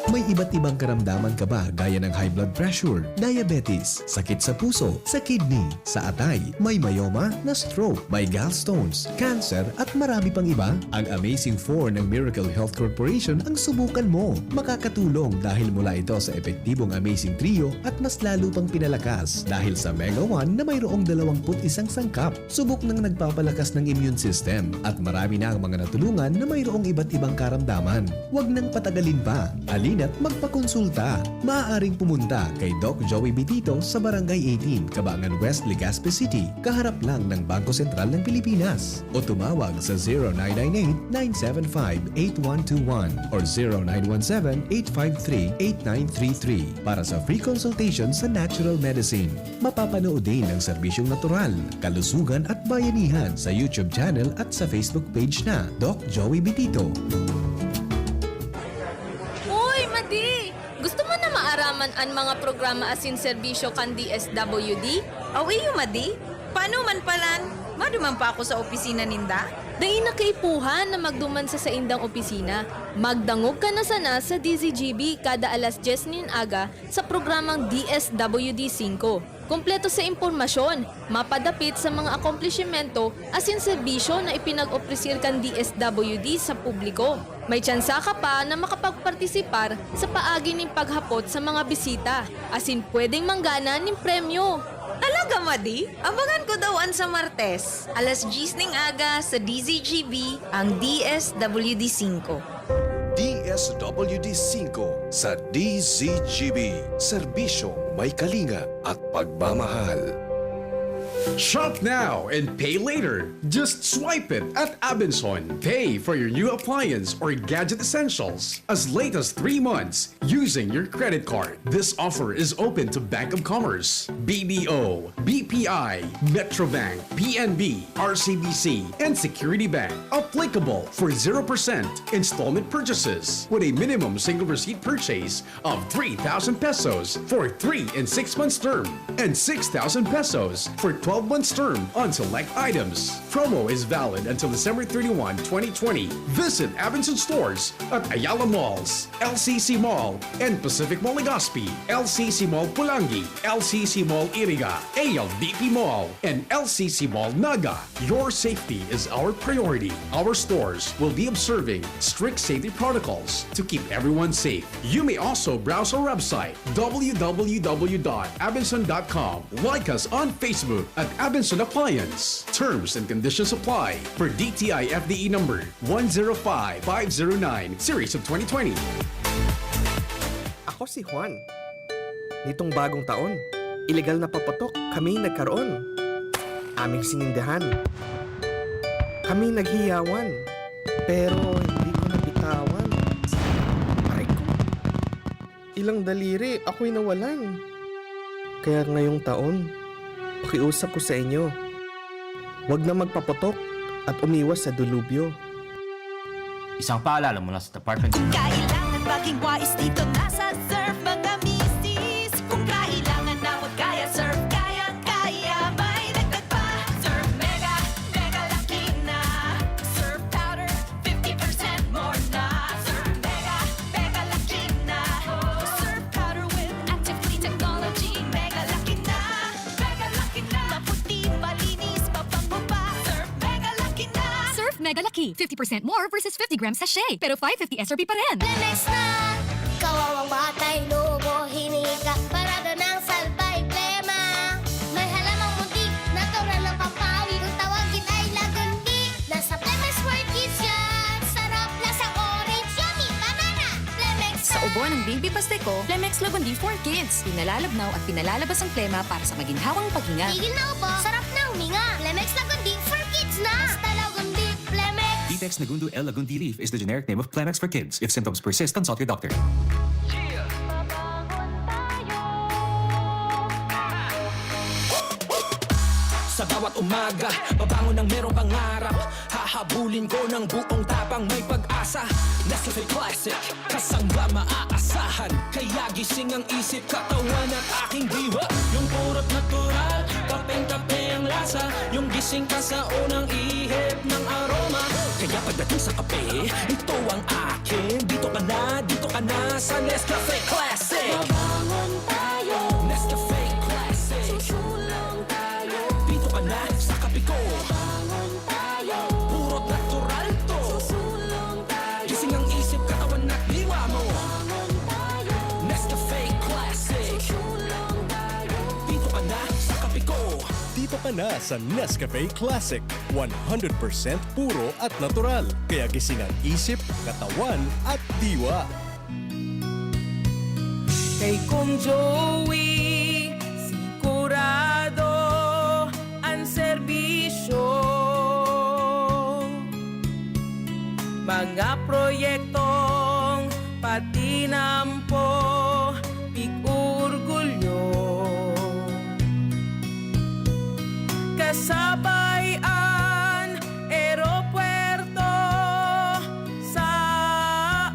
May iba't ibang karamdaman ka ba, gaya ng high blood pressure, diabetes, sakit sa puso, sa kidney, sa atay, may myoma, na-stroke, may gallstones, cancer, at marami pang iba? Ang Amazing Four ng Miracle Health Corporation ang subukan mo. Makakatulong dahil mula ito sa epektibong Amazing Trio at mas lalo pang pinalakas dahil sa Mega One na mayroong dalawampu't isang sangkap. Subok nang nagpapalakas ng immune system at marami na ang mga natulungan na mayroong iba't ibang karamdaman. Huwag nang patagalin pa. Halina't magpakonsulta. Maaaring pumunta kay Doc Joey Bitito sa Barangay eighteen, Cabangan West, Legazpi City, kaharap lang ng Bangko Sentral ng Pilipinas. O tumawag sa zero nine nine eight, nine seven five, eight one two one or zero nine one seven, eight five three, eight nine three three para sa free consultation sa natural medicine. Mapapanood din ang serbisyong natural, kalusugan at bayanihan sa YouTube channel at sa Facebook page na Doc Joey Bitito. Uy, Madi! Gusto mo na maaraman an mga programa asin serbisyo kan D S W D? Aw iyo, Madi? Paano man palan? Maduman pa ako sa opisina ninda? Dai na kaipuhan na magduman sa saindang opisina. Magdangog ka na sana sa D Z G B kada alas dyes nin aga sa programang D S W D singko. Kompleto sa impormasyon, mapadapit sa mga akomplishimento asin serbisyo na ipinag-opresir kan D S W D sa publiko. May tsansa ka pa na makapagpartisipar sa paagi nin paghapot sa mga bisita, asin pwedeng manggana nin premyo. Talaga, Madi? Abangan ko daw an sa Martes, alas dyes nin aga sa D Z G B, ang D S W D singko. D S W D singko sa D Z G B. Serbisyong may kalinga at pagmamahal. Shop now and pay later. Just swipe it at Abenson. Pay for your new appliance or gadget essentials as late as three months using your credit card. This offer is open to Bank of Commerce, B D O, B P I, Metrobank, P N B, R C B C, and Security Bank. Applicable for zero percent installment purchases with a minimum single receipt purchase of three thousand pesos for three and six months term and six thousand pesos for twelve months term on select items. Promo is valid until December thirty-one, twenty twenty. Visit Abenson stores at Ayala Malls, L C C Mall, and Pacific Mall Legazpi, L C C Mall Pulangi, L C C Mall Iriga, A L B P Mall, and L C C Mall Naga. Your safety is our priority. Our stores will be observing strict safety protocols to keep everyone safe. You may also browse our website, w w w dot abenson dot com. Like us on Facebook at Abenson Appliance. Terms and conditions apply. For D T I F D E number one zero five five zero nine, series of twenty twenty. Ako si Juan. Nitong bagong taon, ilegal na paputok kami nagkaroon. Aming sinindihan. Kami naghiyawan, pero hindi ko nabitawan. Aray ko. Ilang daliri ako'y nawalan. Kaya ngayong taon, pakiusap ko sa inyo, wag na magpaputok at umiwas sa dilubyo. Isang paalala mula sa Department Kung kailangan maging wais dito, nasa Surf mga misis. Kung kailangan na magkaya, Surf kaya-kaya. May dagdag pa, Surf Mega, Mega Laki na. Surf Powder, fifty percent more na. Surf Mega, Mega Laki na. Surf Powder with active clean technology. Mega Laki na, Mega Laki na. Maputi, malinis, mabango pa. Surf Mega Laki na. Surf Mega Laki, fifty percent more versus fifty gram sachet, pero five fifty S R P pa rin. Lemex na! Kawawang batay, lobo, hinika, parada ng salbay, plema. May halamang muntik, natural na pampawi. Kung tawagin ay lagundi, nasa Lemex World Kids yan. Sarap, lasang orange, yummy, banana. Lemex Sa na! ubo ng Bimbi Pasteco, Lemex Lagundi for Kids. Pinalalabnaw at pinalalabas ang plema para sa maginhawang paghinga. Tigil na ubo, sarap na huminga. Lemex Lagundi for Kids na! Basta Negundu L. lagundi leaf is the generic name of Kleenex for kids. If symptoms persist, consult your doctor. Sa bawat umaga, babangon ng merong pangarap. Hahabulin ko ng buong tapang, may pag-asa. Nescafe Classic, kasangga maaasahan. Kaya gising ang isip, katawan at aking diwa. Yung purot natural, kapeng-kape ang lasa. Yung gising ka sa unang ihip ng aroma. Kaya pagdating sa kape, ito ang akin. Dito ka na, dito ka na sa Nescafe Classic. Babangon tayo. Nescafe Classic. Susulong tayo. Dito ka na sa kape ko. Babangon tayo. Puro natural to. Susulong tayo. Gising ang isip, katawan at diwa mo. Babangon tayo. Nescafe Classic. Susulong tayo. Dito ka na sa kape ko. Dito ka na sa Nescafe Classic, one hundred percent puro at natural. Kaya gising ang isip, katawan at diwa. Kay Kong Joey, sigurado an serbisyo. Mga proyektong patinampo, pig-orgulyo. Kasabay an eropuwerto sa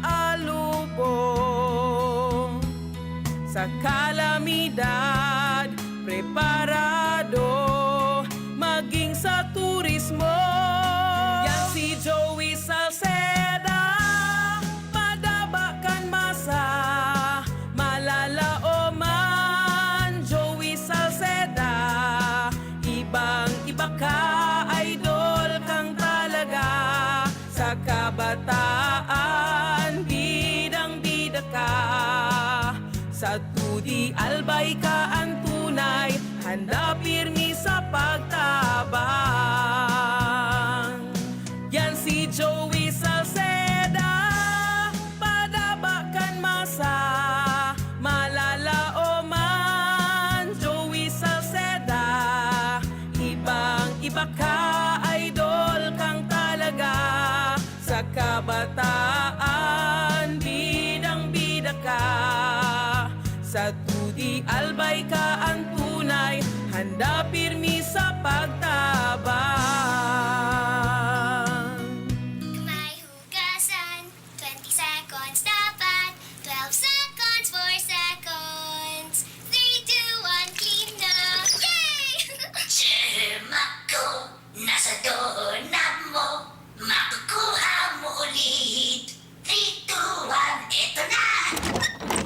Alubo. Sa kalamidad, preparado maging sa turismo. Yan si Joey Salceda, madaba kan masa, malalaoman. Joey Salceda, ibang-iba ka, idol kang talaga. Sa kabataan, bidang-bida ka. Sa Tudi Albay ka an tunay, handa pirmi sa pagtabang. Yan si Joey Salceda, padaba kan masa, malalaoman. Joey Salceda, ibang-iba ka, idol kang talaga. Sa kabataan, bidang-bida ka. Sa Tudi Albay ka an tunay, handa pirmi sa pagtabang. May hugasan, twenty seconds dapat, twelve seconds, four seconds, three, two, one, clean na! Yay! Germ ako, nasa doorknob mo, makukuha mo ulit. Three, two, one, eto na!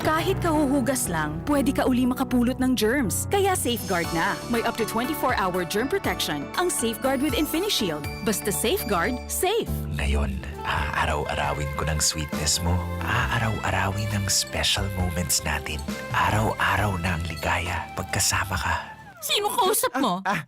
Kahit kahuhugas lang, pwede ka uli makapulot ng germs. Kaya safeguard na. May up to twenty-four hour germ protection ang Safeguard with InfiniShield. Basta safeguard, safe! Ngayon, aaraw-arawin ko ng sweetness mo. Aaraw-arawin ng special moments natin. Araw-araw na ang ligaya pagkasama ka. Sino kausap mo? Ah,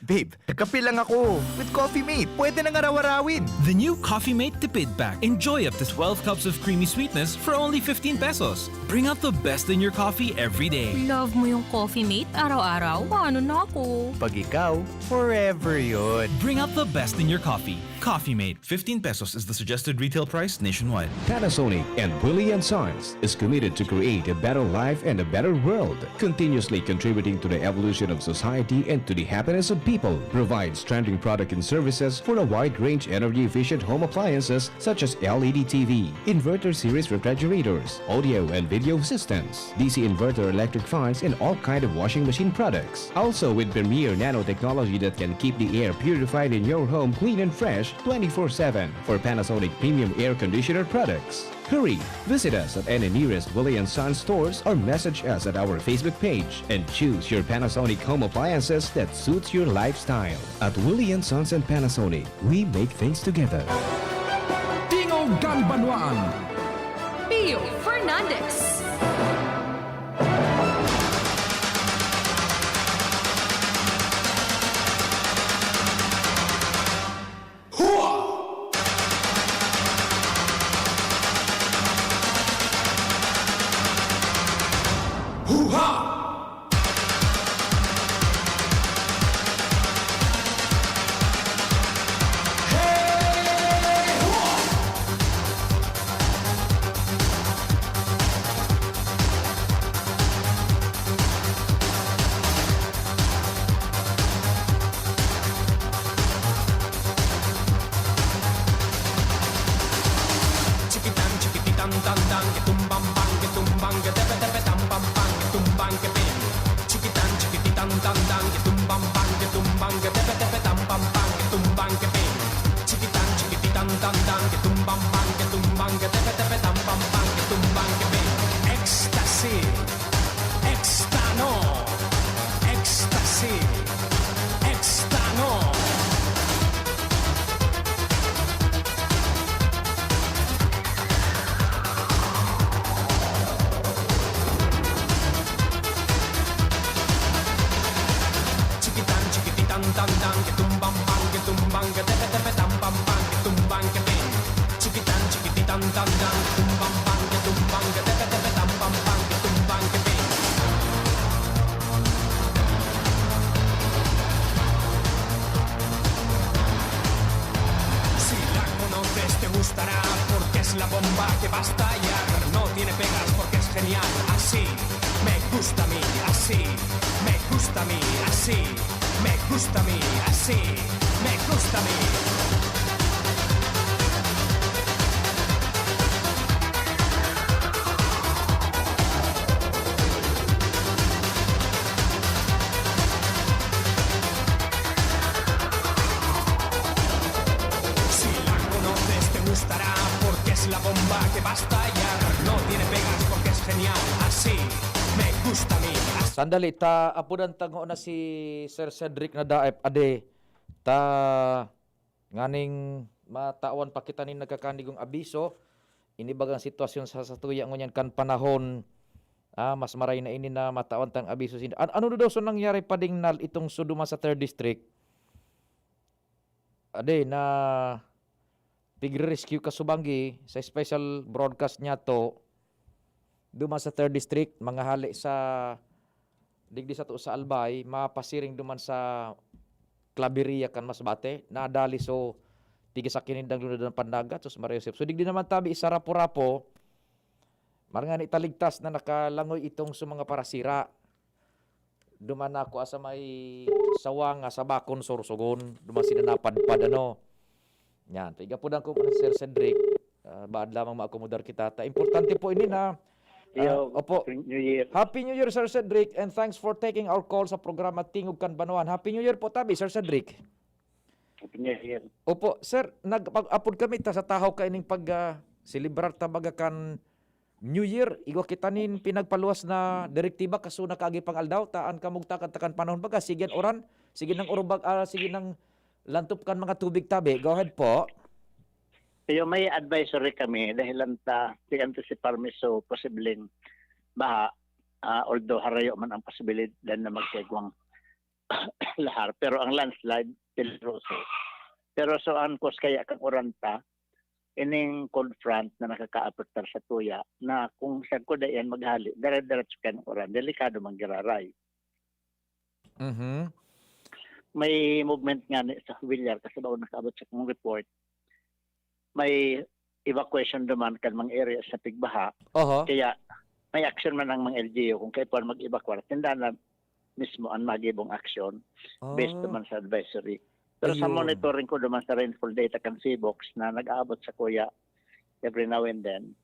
babe, kape lang ako with Coffee Mate. Pwede nang araw-arawin. The new Coffee Mate Tipid Pack. Enjoy up to twelve cups of creamy sweetness for only fifteen pesos. Bring out the best in your coffee every day. Love mo yung Coffee Mate? Araw-araw? Paano na ako? Pag ikaw, forever yun. Bring out the best in your coffee. Coffee Mate. Fifteen pesos is the suggested retail price nationwide. Panasonic and Willie and Sons is committed to create a better life and a better world, continuously contributing to the evolution of society and to the happiness of people. Provides trending product and services for a wide range energy-efficient home appliances such as L E D T V, inverter series refrigerators, audio and video systems, D C inverter electric fans, and all kind of washing machine products. Also with premier nanotechnology that can keep the air purified in your home clean and fresh twenty-four seven for Panasonic premium air conditioner products. Hurry! Visit us at any nearest Willie and Sons stores or message us at our Facebook page and choose your Panasonic home appliances that suits your lifestyle. At Willie and Sons and Panasonic, we make things together. Tingog kan Banwaan. Pio Fernandez. Tumbang ka tepe tepe tam pam pam, tumbang ka ting. Chikitan chikititan tam tam, tumbang bang ka tumbang ka tepe tepe tam pam pam, tumbang ka ting. Si la conoces, te gustará, porque es la bomba que va a estallar. No tiene pegas porque es genial, así me gusta a mí, así me gusta a mí, así me gusta a mí, así me gusta a mí. Si la conoces, te gustará, porque es la bomba que va a estallar. No tiene pegas porque es genial, así me gusta a mí. Sandali, ta apudan ta ngona si Sir Cedric na daep, ade. Ta nganing matawan pa kita nin nagkakanigong abiso, ini bagang sitwasyon sa satuya ngunyan kan panahon, ah, mas maray na ini na matawan tang abiso sin-, an-, ano daw so nangyari, Pading Nal, itong so duman sa third district? Ade, na pigre-rescue ka subanggi sa special broadcast niya to, duman sa third district, mga hali sa digdi sato sa Albay, mapasiring duman sa Claveria kan Masbate, nadali so tiga sa kinindang lunod ng Pandagat, sus Maria Josep. So, digdi naman tabi sa Rapu-Rapu, marngani taligtas na nakalangoy itong sa mga parasira. Duman na ako sa may sawang nga sa Bakon, Sorsogon. Duman sila napadpad, ano. Yan. Pigapudan ko pa si Sir Cedric. Ah, baad lamang maakomodar kita. Ta, importante po ini na, ah, Yo, opo. Happy New Year. Happy New Year, Sir Cedric, and thanks for taking our call sa programa Tingog kan Banwaan. Happy New Year po, tabi, Sir Cedric. Happy New Year. Opo, sir, nag-, pag-, apod kami ta sa tahaw kaining pag, ah, selebrar ta baga kan New Year, igwa kita nin pinagpaluwas na direktiba, kaso nakaagi pang aldaw, ta an kamugtakan ta kan panahon baga, sige an uran, sige nang urubag, ah, sige nang lantop kan mga tubig tabi. Go ahead po. Iyo, may advisory kami, dahilan ta, di antisipar mi so posibleng baha, ah, although harayo man ang posibilidad na magkaigwang lahar, pero ang landslide, peligroso. Pero so, ang cause kaya kang uran ta, ining cold front na nakakaapektar sa tuya, na kung sagkod na iyan maghali, dire-diretso kan uran, delikado man giraray. Mhm. May movement nga ni, sa Villar, kasi bago nakaabot sa kong report, may evacuation duman kan mga area sa pigbaha. Oho. Kaya may action man ang mga L G U kung kaipuhan mag-evacuate. Tinda na mismo ang magibong action based Ah. naman sa advisory. Pero sa Ayun. monitoring ko duman sa rainfall data kan Phivolcs na nag-aabot sa kuya every now and then,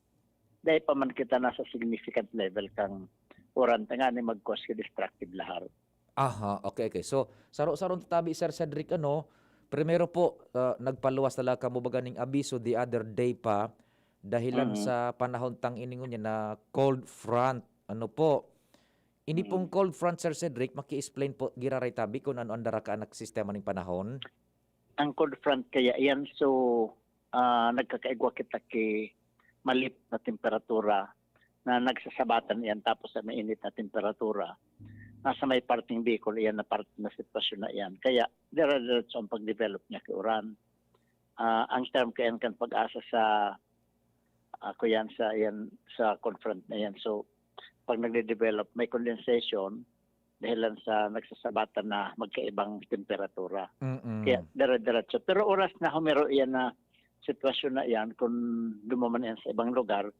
dahil pa man kita nasa significant level kang uran, tanganing mag-cause ka destructive lahar. Aha, okay, okay. So, saro-sarong tatabi, Sir Cedric, ano, primero po, ah, nagpaluwas talaga kamo baga ning abiso the other day pa, dahilan Mm. sa panahon tang ini ngunyan na cold front. Ano po? Ini pong Mm. cold front, Sir Cedric, maki-explain po giraray tabi kung ano ang daraka na sistema ning panahon? Ang cold front kaya yan, so, ah, nagkakaigwa kita ki malip na temperatura na nagsasabatan iyan tapos sa mainit na temperatura. Nasa may parting Bicol iyan na parte na sitwasyon na iyan. Kaya dire-diretso ang pag-develop niya ki uran. Ah, ang term kaya kan pag-asa sa, ako yan sa, yan sa cold front na yan. So, pag nagde-develop, may condensation dahilan sa nagsasabatan na magkaibang temperatura. Mm-mm. Kaya dire-diretso. Pero oras na humiro iyan na sitwasyon na iyan, kung dumaman iyan sa ibang lugar,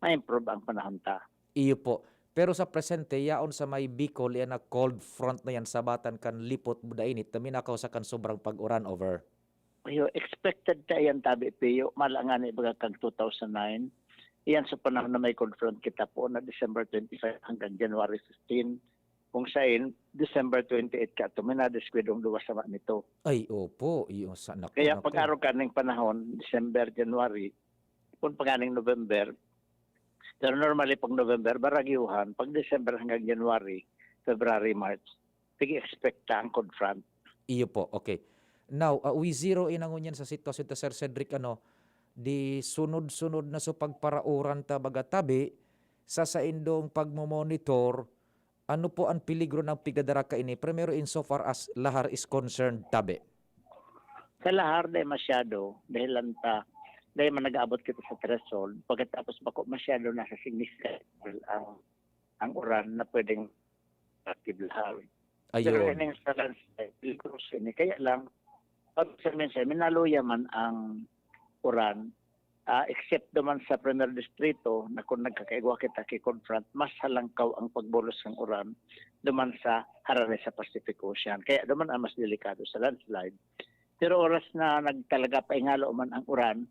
ma-improve ang panahon ta. Iyo po. Pero sa presente, yaon sa may Bicol, iyan na cold front na yan, sabatan kan lipot, buda init, na minakaw sa kan sobrang pag-uran over. Iyo, expected ta iyan tabi, Pio. Mala nga ni baga kag two thousand nine. Iyan sa panahon na may cold front kita po na December twenty-five hanggang January fifteen. Kung sain, December twenty-eight ka to, may nadiskwidong duwa sama nito. Ay, opo. Iyo, sa, naku, Kaya naku. pag-aro ka ning panahon, December, January, kung pag aning November, pero normally pag November, baragyuhan, pag December hanggang January, February, March, pig-expect ta ang cold front. Iyo po, okay. Now, ah, we zero in ang ngunyan sa sitwasyon ta, Sir Cedric, ano, di sunod-sunod na so pagparauran ta baga tabi, sa saindong pagmomonitor, ano po ang peligro ng pigdadara kaini? Primero, insofar as lahar is concerned, tabi. Sa lahar, dai masyado, dahil lang ta, dai man nag-aabot kita sa threshold. Pagkatapos, bako masyado nasa significant level ang, ang uran na pwedeng active lahar. Pero Ayun. ining sa landslide, peligroso ini. Kaya lang, pag sa minsan, minaluya man ang uran, ah, except duman sa Primer Distrito, na kung nagkakaigwa kita ki confront, mas halangkaw ang pagbulos ng uran duman sa harani sa Pacific Ocean. Kaya duman ang mas delikado sa landslide. Pero oras na nagtalaga, paingalo man ang uran,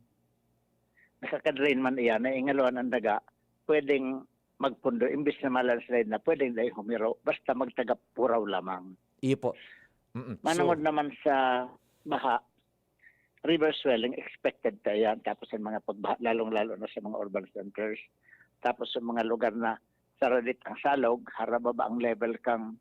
nakaka-drain man iyan, naingaloan ang daga, pwedeng magpundo, imbis na ma-landslide na, pwedeng dai humiro, basta magtagapuraw lamang. Iyo po. Mm. Manungod So naman sa baha, river swelling, expected ta yan. Tapos ang mga pagbaha, lalong-lalo na sa mga urban centers. Tapos sa mga lugar na saradit ang salog, harababa ang level kang,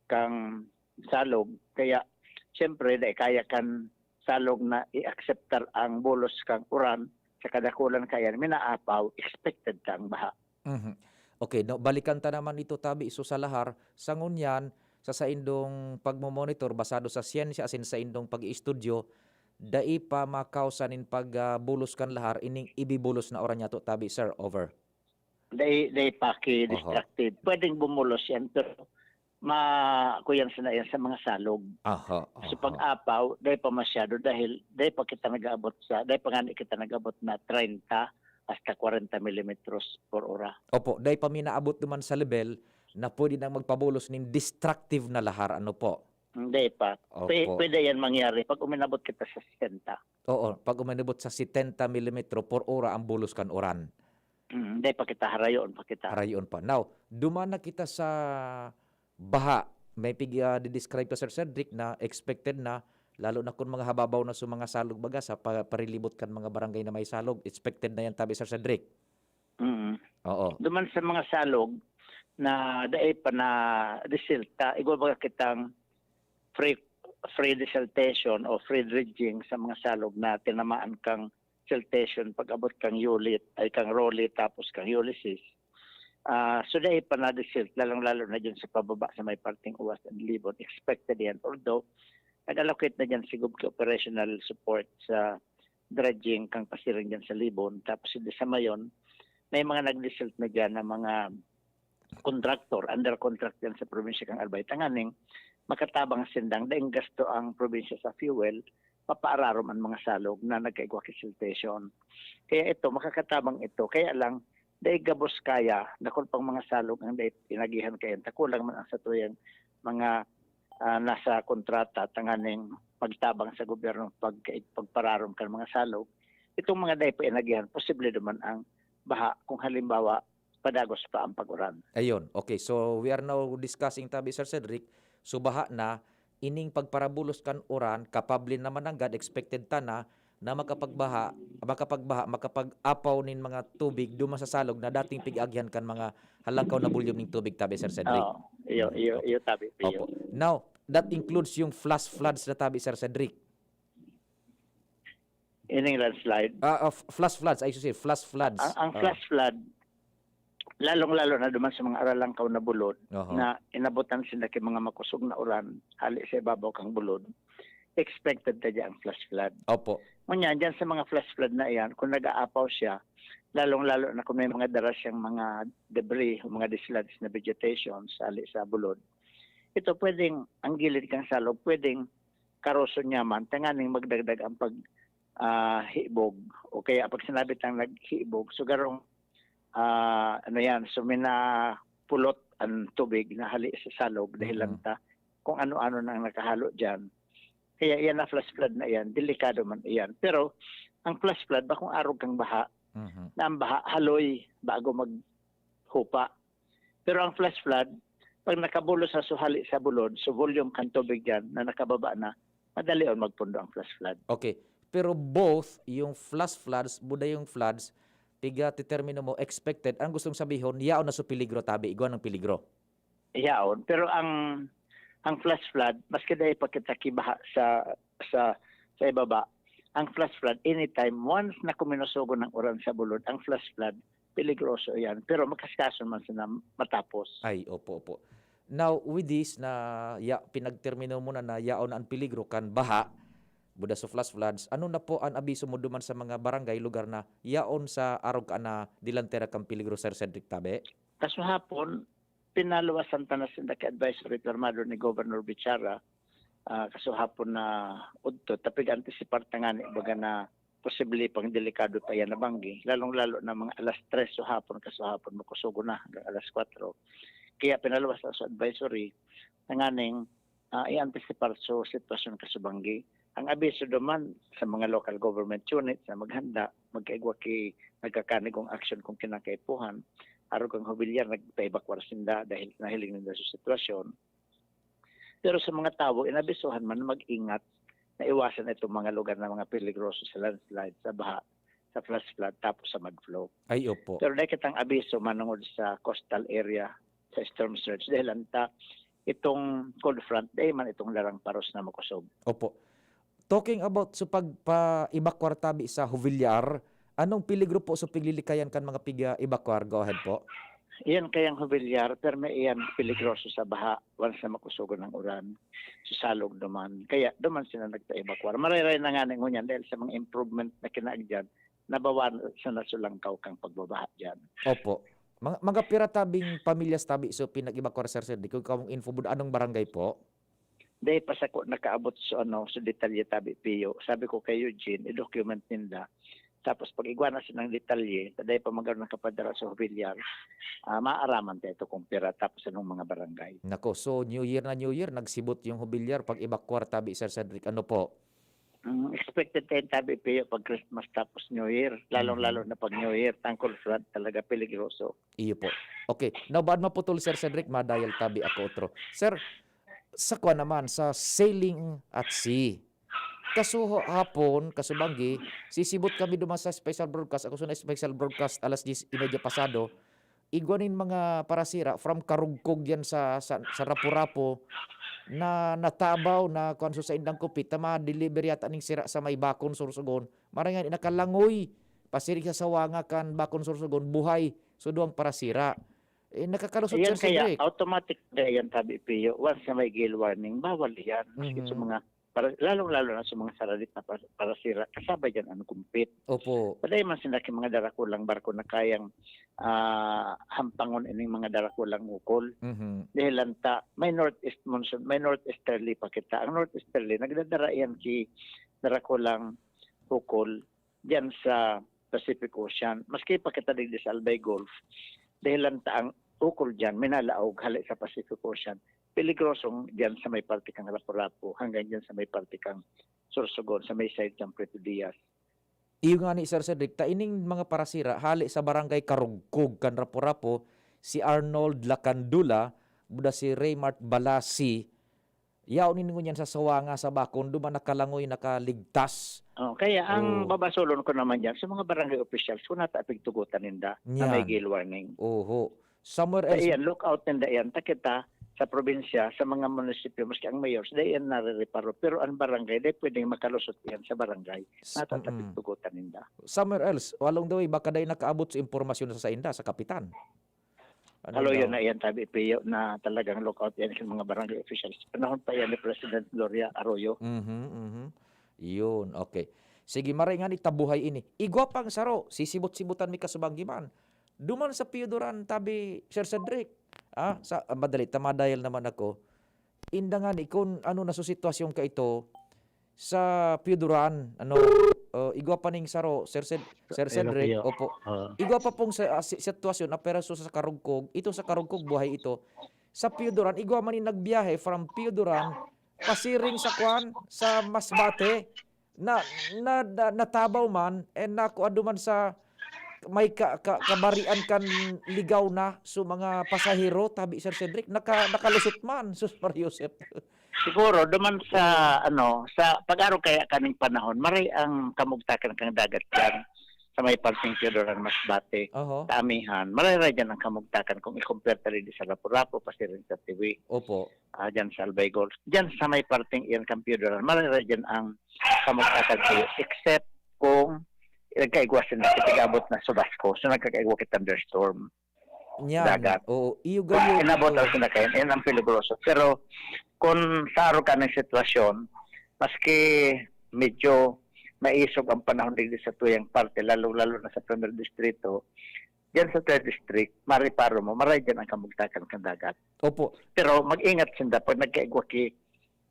kang salog. Kaya, siyempre, dai kaya kan salog na i-akseptar ang bulos kang uran sa kadakulan kayan, minaapaw, expected ta ang baha. Mhm. Okay, no, balikan ta naman ito, tabi. So, sa lahar, sa ngunyan, sa saindong pagmo-monitor, basado sa siyensya, asin saindong pag-iistudyo, dai pa makausa nin pag, ah, bulos kan lahar, ining ibibulos na uran niyato, tabi, sir. Over. Dai, dai pa ki Oho. destructive. Pwedeng bumulos yan, pero ma-, kuyan sana yan sa mga salog. Aha, So, aha. pag-apaw, dai pa masyado dahil dai pa kita nag-aabot sa, dai pa ngani kita nag-abot na treinta hasta kwarenta milimetros por ora. Opo, dai pa mi naabot duman sa level na pwede nang magpabulos nin destructive na lahar, ano po? Hindi pa. Pwe-, Opo. pwede yan mangyari pag uminabot kita sa sesenta. Oo, pag uminabot sa setenta milimetro por ora ang bulos kan uran. Mm, hindi pa kita, harayoon pa kita. Harayoon pa. Now, duman na kita sa baha. May pig-, ah, di-describe ka, Sir Cedric, na expected na, lalo na kung mga hababaw na sa mga salog baga, sa pa-, parilibot kan mga barangay na may salog, expected na yan, tabi, Sir Cedric. Mm. Oo. Duman sa mga salog na dai pa na desilta, igwa baga kitang free, free desiltation o free dredging sa mga salog na tinamaan kang siltation pag-abot kang Yulit, ay kang Roli, tapos kang Ulysses. Ah, so dai pa na-desilt, lalong-lalo na dyan sa pababa sa may parting Uwas and Libon. Expected yan. Although, nag-allocate na dyan si Gov ki operational support sa dredging kang pasiring dyan sa Libon. Tapos, hindi sa Mayon, may mga nag-desilt na dyan na mga contractor, under contract dyan sa probinsya kang Albay. Tanganing makatabang sindang, daing gasto ang probinsya sa fuel, papaararom ang mga salog na nagkaigwa ki siltation. Kaya ito, makakatabang ito. Kaya lang, dai gabos kaya, dakul pang mga salog ang dai inagihan kaya. Takulang man ang satuyang mga, ah, nasa kontrata, tanganing magtabang sa gobyerno pag-, pagpararom kan mga salog. Itong mga dai pa inagihan, posible naman ang baha kung halimbawa padagos pa ang pag-uran. Ayun. Okay. So, we are now discussing, tabi, Sir Cedric, so baha na, ining pagparabulos kan uran, kapable naman nanggad, expected ta na, na makapagbaha, makapagbaha, makapag-apaw nin mga tubig duman sa salog na dating pig-agihan kan mga halangkaw na volume ning tubig, tabi, Sir Cedric. Oo. Iyo, iyo, Okay. iyo, tabi, iyo. Opo. Now, that includes yung flash floods na, tabi, Sir Cedric. Ining landslide. Ah, ah, f-, flash floods, I should say, flash floods. Ang, ang Ah. flash flood, lalong-lalo na duman sa mga aralangkaw na bulod Oho. na inabutan sinda ki mga makusog na uran, hali sa ibabaw kang bulod, expected ta dyan ang flash flood. Opo. Ngunyan, dyan sa mga flash flood na iyan, kung nag-aapaw siya, lalong-lalo na kung may mga dara siyang mga debris o mga dislodged na vegetations, hali sa bulod, ito pwedeng, ang gilid kang salog, pwedeng karoso niya man, tanganing magdagdag ang pag, ah, hibog. O kaya pag sinabi tang naghibog, so garong, ah, ano yan, so minapulot ang tubig na hali sa salog dahil lang Mhm. ta kung ano-ano nang nakahalo dyan. Kaya yan na flash flood na yan, delikado man iyan. Pero ang flash flood, bakong arog kang baha, Mhm. na ang baha haloy bago maghupa. Pero ang flash flood, pag nakabulos sa suhali sa bulod, so volume kan tubig dyan na nakababa na, madali on magpundo ang flash flood. Okay. Pero both yung flash floods, buda yung floods, piga titermino mo, expected, ang gustong sabihon, yaon na sa peligro, tabi, igwa ng peligro. Yaon. Pero ang, ang flash flood, maski dahil pa kita kibaha sa, sa, sa ibaba, ang flash flood, anytime, once na kuminusugo ng uran sa bulod, ang flash flood, peligroso yan. Pero makaskaso man sila matapos. Ay, opo, opo. Now, with this na ya-, pinagtermino mo na, na yaon na ang peligro kan baha, buda sa flash floods, ano na po an abiso mo duman sa mga barangay, lugar na yaon sa arog ka na delantera kan peligro, Sir Cedric, tabi? Kaso hapon, pinaluwasan ta na sinda ki advisory pirmado ni Governor Bichara, ah, kaso hapon na udto, ta pig-antisipar ta ngani, baga na posible pang delikado pa yan na banggi, lalong-lalo na mga alas tres so hapon, kaso hapon makusugon na hanggang alas kwatro. Kaya pinaluwas na sa advisory, tanganing, ah, i-antisipar so sitwasyon kaso banggi. Ang abiso duman sa mga local government units na maghanda, magkaigwa ki nagkakanigong aksyon kung kinakaipuhan, arog kan hubilyar, nagpaebakwar sinda dahil nahiling ninda sa sitwasyon. Pero sa mga tawo, inabisohan man na mag-ingat na iwasan itong mga lugar na mga peligroso sa landslide, sa baha, sa flash flood, tapos sa mud flow. Ay, opo. Pero dai kitang abiso manungod sa coastal area, sa storm surge, dahil anta itong cold front, dai man itong larang paros na makosog. Opo. Talking about sa pagpa-evacuar tabi sa Jovellar, anong peligro po sa piglilikayan kan mga piga-evacuar? Go ahead po. Iyan kayang Jovellar, pero may iyan peligroso sa baha once na makusugon ng uran, sa salog duman. Kaya duman sila nagpa-evacuar. Marayray na nga ngunyan dahil sa mga improvement na kinaagyan, nabawasan na sa langkaw kang pagbabaha dyan. Opo. Mga, mga pira tabing pamilyas tabi so pinag-evacuar, Sir Cedric? Kung kamong info, bud, anong barangay po? Dai pa sako nakaabot sa ano, sa detalye tabi, Pio. Sabi ko kay Eugene, i-document ninda. Tapos pag igwa na sinang detalye, ta dai pa man garo nakapadara sa Jovellar, ah, maaraman ta ito kung pira tapos anong mga barangay. Nako, so New Year na New Year, nagsibot yung Jovellar pag-evacuar tabi, Sir Cedric. Ano po? Mm, expected tayong tabi, Pio, pag Christmas tapos New Year, lalong-lalo Mhm. na pag New Year, tangkol flood talaga peligroso. Iyo po. Okay, now baad maputol, Sir Cedric, madayal tabi ako otro. Sir, sa kuwan naman, sa sailing at sea. Kaso hapon, kaso banggi, sisibot kami duman sa special broadcast. Ako sa special broadcast alas diyes y media pasado, igwa nin mga parasira from karugkog yan sa, sa, sa Rapu-Rapu na natabaw na kuwan sa saindang kupit na ma-deliver yata ning sira sa may Bakon, Sorsogon. Maray nga, nakalangoy, pasiring sa sawanga kan Bakon, Sorsogon, buhay. So, duwang parasira. Eh, nakakalusot, Ayan Sir kaya, Cedric. Automatic na yan, tabi, Pio. Once na may gale warning, bawal yan. Maski Mhm. sa mga, para, lalong-lalo na sa mga saradit na par-, parasira, kasabay dyan ang kumpit. Opo. Paday man sila ki mga darakulang barko na kayang, ah, hampangon ining mga darakulang ukol. Mhm. Dahil lang ta, may northeast monsoon, may northeasterly pa kita. Ang northeasterly, nagdadara yan ki darakulang ukol diyan sa Pacific Ocean. Maski pa kita digdi sa Albay Gulf, dahil lang ta ang ukol diyan, minalaog hali sa Pacific Ocean. Peligrosong diyan sa may parte kang Rapu-Rapu, hanggang diyan sa may parte kang Sorsogon, sa may side kang Prieto Diaz. Iyo nga ni Sir Cedric, ta ining mga parasira, hali sa barangay Karugkog kan Rapu-Rapu, si Arnold Lacandula, buda si Raymart Balasi, yaon ini ngunyan sa sawanga sa Bakon, duman nakalangoy, nakaligtas. Oh, kaya ang Oh. babasolon ko naman diyan sa mga barangay officials, kung nata pigtugutan ninda na may Yan. gale warning. Oho. Somewhere Sa else. iyan, look out ninda iyan. Ta kita, sa probinsya, sa mga munisipyo, maski ang mayors, dai iyan narireparo. Pero ang barangay, dai pwedeng makalusot iyan sa barangay. S-, Nata mm. pigtugutan ninda. Somewhere else, along the way, baka dai nakaabot sa impormasyon sa sainda, sa kapitan. Ano Haloyo daw? na iyan, tabi, Pio, na talagang look out iyan sa mga barangay officials. Panahon pa iyan ni President Gloria Arroyo. Mhm, mhm. Yun, okay. Sige, maray nga ni tabuhay ini. Igwa pang saro, sisibot-sibutan mi kasubanggi man. Duman sa Pioduran, tabi, Sir Cedric. Ah, sa, ah, madali, ta madayal naman ako. Inda nga ni, kung ano na so sitwasyon ka ito, sa Pioduran, ano, uh, igwa pa ning saro, Sir Ced-, Sir Ayun, Cedric, Pio. opo. Ah. Igwa pa pong sa, ah, si-, sitwasyon, na pero so sa Karugkog, ito sa Karugkog, buhay ito. Sa Pioduran, igwa man yung nagbiyahe from Pioduran, pasiring sa kwan, sa Masbate, na, na, na, natabaw man, and nakuha duman sa may ka-, ka-, kabarian kan ligaw na, so mga pasahero, tabi Sir Cedric, naka-, nakalusot man, sus, Mario Joseph. Siguro, duman sa, ano, sa pag-aro kaya kaning panahon, maray ang kamugtakan kang dagat yan sa may parteng Teodoran Masbate, Oho. Taamihan. Maray-ray dyan ang kamugtakan kung i-compare ta rin sa Rapu-Rapu, pasiring sa Tiwi. Opo. Ah, dyan sa Albay Gulf. Dyan sa may parteng iyan kang Teodoran, maray-ray dyan ang kamugtakan sa iyo. Except kung nagkaigwasan na, tig-abot na sa Basco. So, nagkakaigwa ka thunderstorm. Niyan. Dagat. Oo, iyo Kung gayo, inabot oo. ang sinakayan, yan ang peligroso. Pero kung sa aro ka ng sitwasyon, maski medyo maisog ang panahon digdi sa tuyang parte, lalong-lalo na sa Primer Distrito. Diyan sa Third District, mareparo mo, maray diyan ang kamugtakan kan dagat. Opo. Pero mag-ingat sinda pag nagkaigwa ki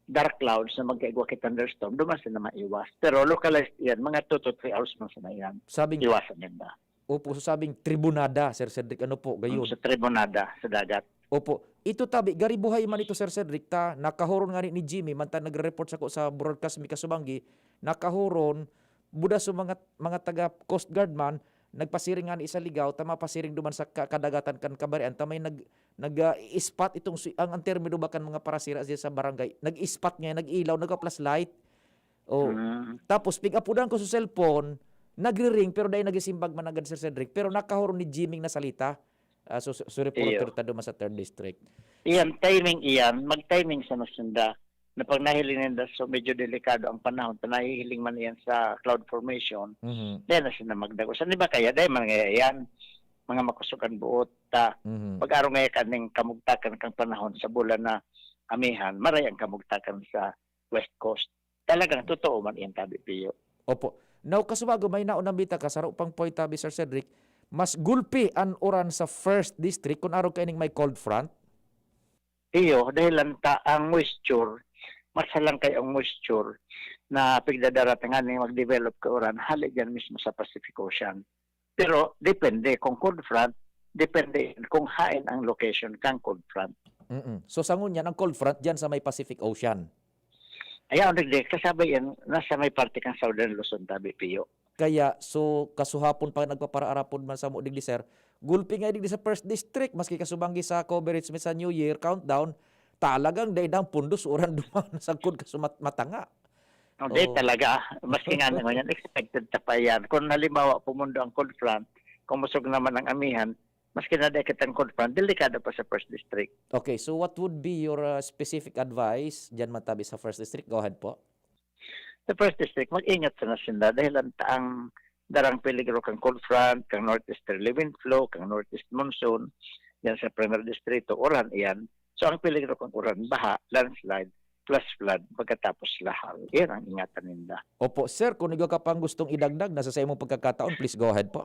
dark clouds na magkaigwa ki thunderstorm, duman sinda maiwas. Pero localized iyan, mga two to three hours man sana iyan. Sabing Iwasan ninda. Opo, so sabing tribunada, Sir Cedric, ano po, gayon? Sa tribunada, sa dagat. Opo. Ito tabi, gari buhay man ito, Sir Cedric, ta nakahoron nga ni, ni Jimmy, mantang nagre-report sako sa broadcast mi kasubanggi, nakahoron, buda sa mga, mga taga Coast Guard man, nagpasiring nga ni sa ligaw, ta mapasiring duman sa ka-, kadagatan kan Kabarian, ta may nag-, nag, ah, i-spot itong si-, ang, ang termino ba kan mga parasira diyan sa barangay, nag-spot ngayon, nag-ilaw, nagpa-flashlight. Oh. Hmm. Tapos, pig-apudan ko sa cellphone, nagri-ring, pero dai nagisimbag man agad, Sir Cedric, pero nakahoron ni Jimmy na salita. Ah, so, so, so, reporter Iyo. ta duman sa Third District. Iyan, timing iyan, mag-timing sa masinda. Na pag nahiling ninda, so medyo delikado ang panahon, ta nahihiling man iyan sa cloud formation, Mhm. dai na sila magdagos. Ano ba kaya? Dai man kaya iyan, mga makusog an buot, ta, Mhm. pag-aro ngaya kaning kamugtakan kang panahon sa bulan na amihan, maray ang kamugtakan sa West Coast. Talagang totoo man iyan, tabi, Pio. Opo. Now, kasubago, may naunambita ka, saro pang point, tabi, Sir Cedric, mas gulpi an uran sa First District kun arog kaining may cold front? Iyo, dahil lang ta ang moisture, mas halangkay ang moisture na pigdadara tanganing mag-develop ka uran, hali diyan mismo sa Pacific Ocean. Pero depende kung cold front, depende kung hain ang location kang cold front. Mm-mm. So, sa ngunyan, ang cold front diyan sa may Pacific Ocean? Ayaw, nagdi, kasabay yan, nasa may parte kang Southern Luzon, tabi, Pio. Kaya, so, kasuhapon pa nagpaparaara pod man samo digdi, sir. Gulpi nga digdi sa First District, maski kasubanggi sa coverage mi sa New Year countdown, talagang dai nang pundos uran duman sagkod ka sumat-, matanga. No, di Oo. talaga. Maski nga naman yan, expected ta pa yan. Kung halimbawa, pumundo ang cold front, kumusog naman ang amihan, maski na dai kitang cold front, delikado pa sa First District. Okay, so what would be your, uh, specific advice diyan matabi sa First District? Go ahead po. Sa First District, mag-ingat sana sinda dahil ang, ang darang peligro kang cold front, kang northeasterly wind flow, kang northeast monsoon, yan sa Primer Distrito, uran iyan. So, ang peligro kang uran, baha, landslide, flash flood, pagkatapos lahar. Iyan ang ingatan ninda. Opo, sir, kung igwa ka pang gustong idagdag na sa saimong pagkakataon, please go ahead po.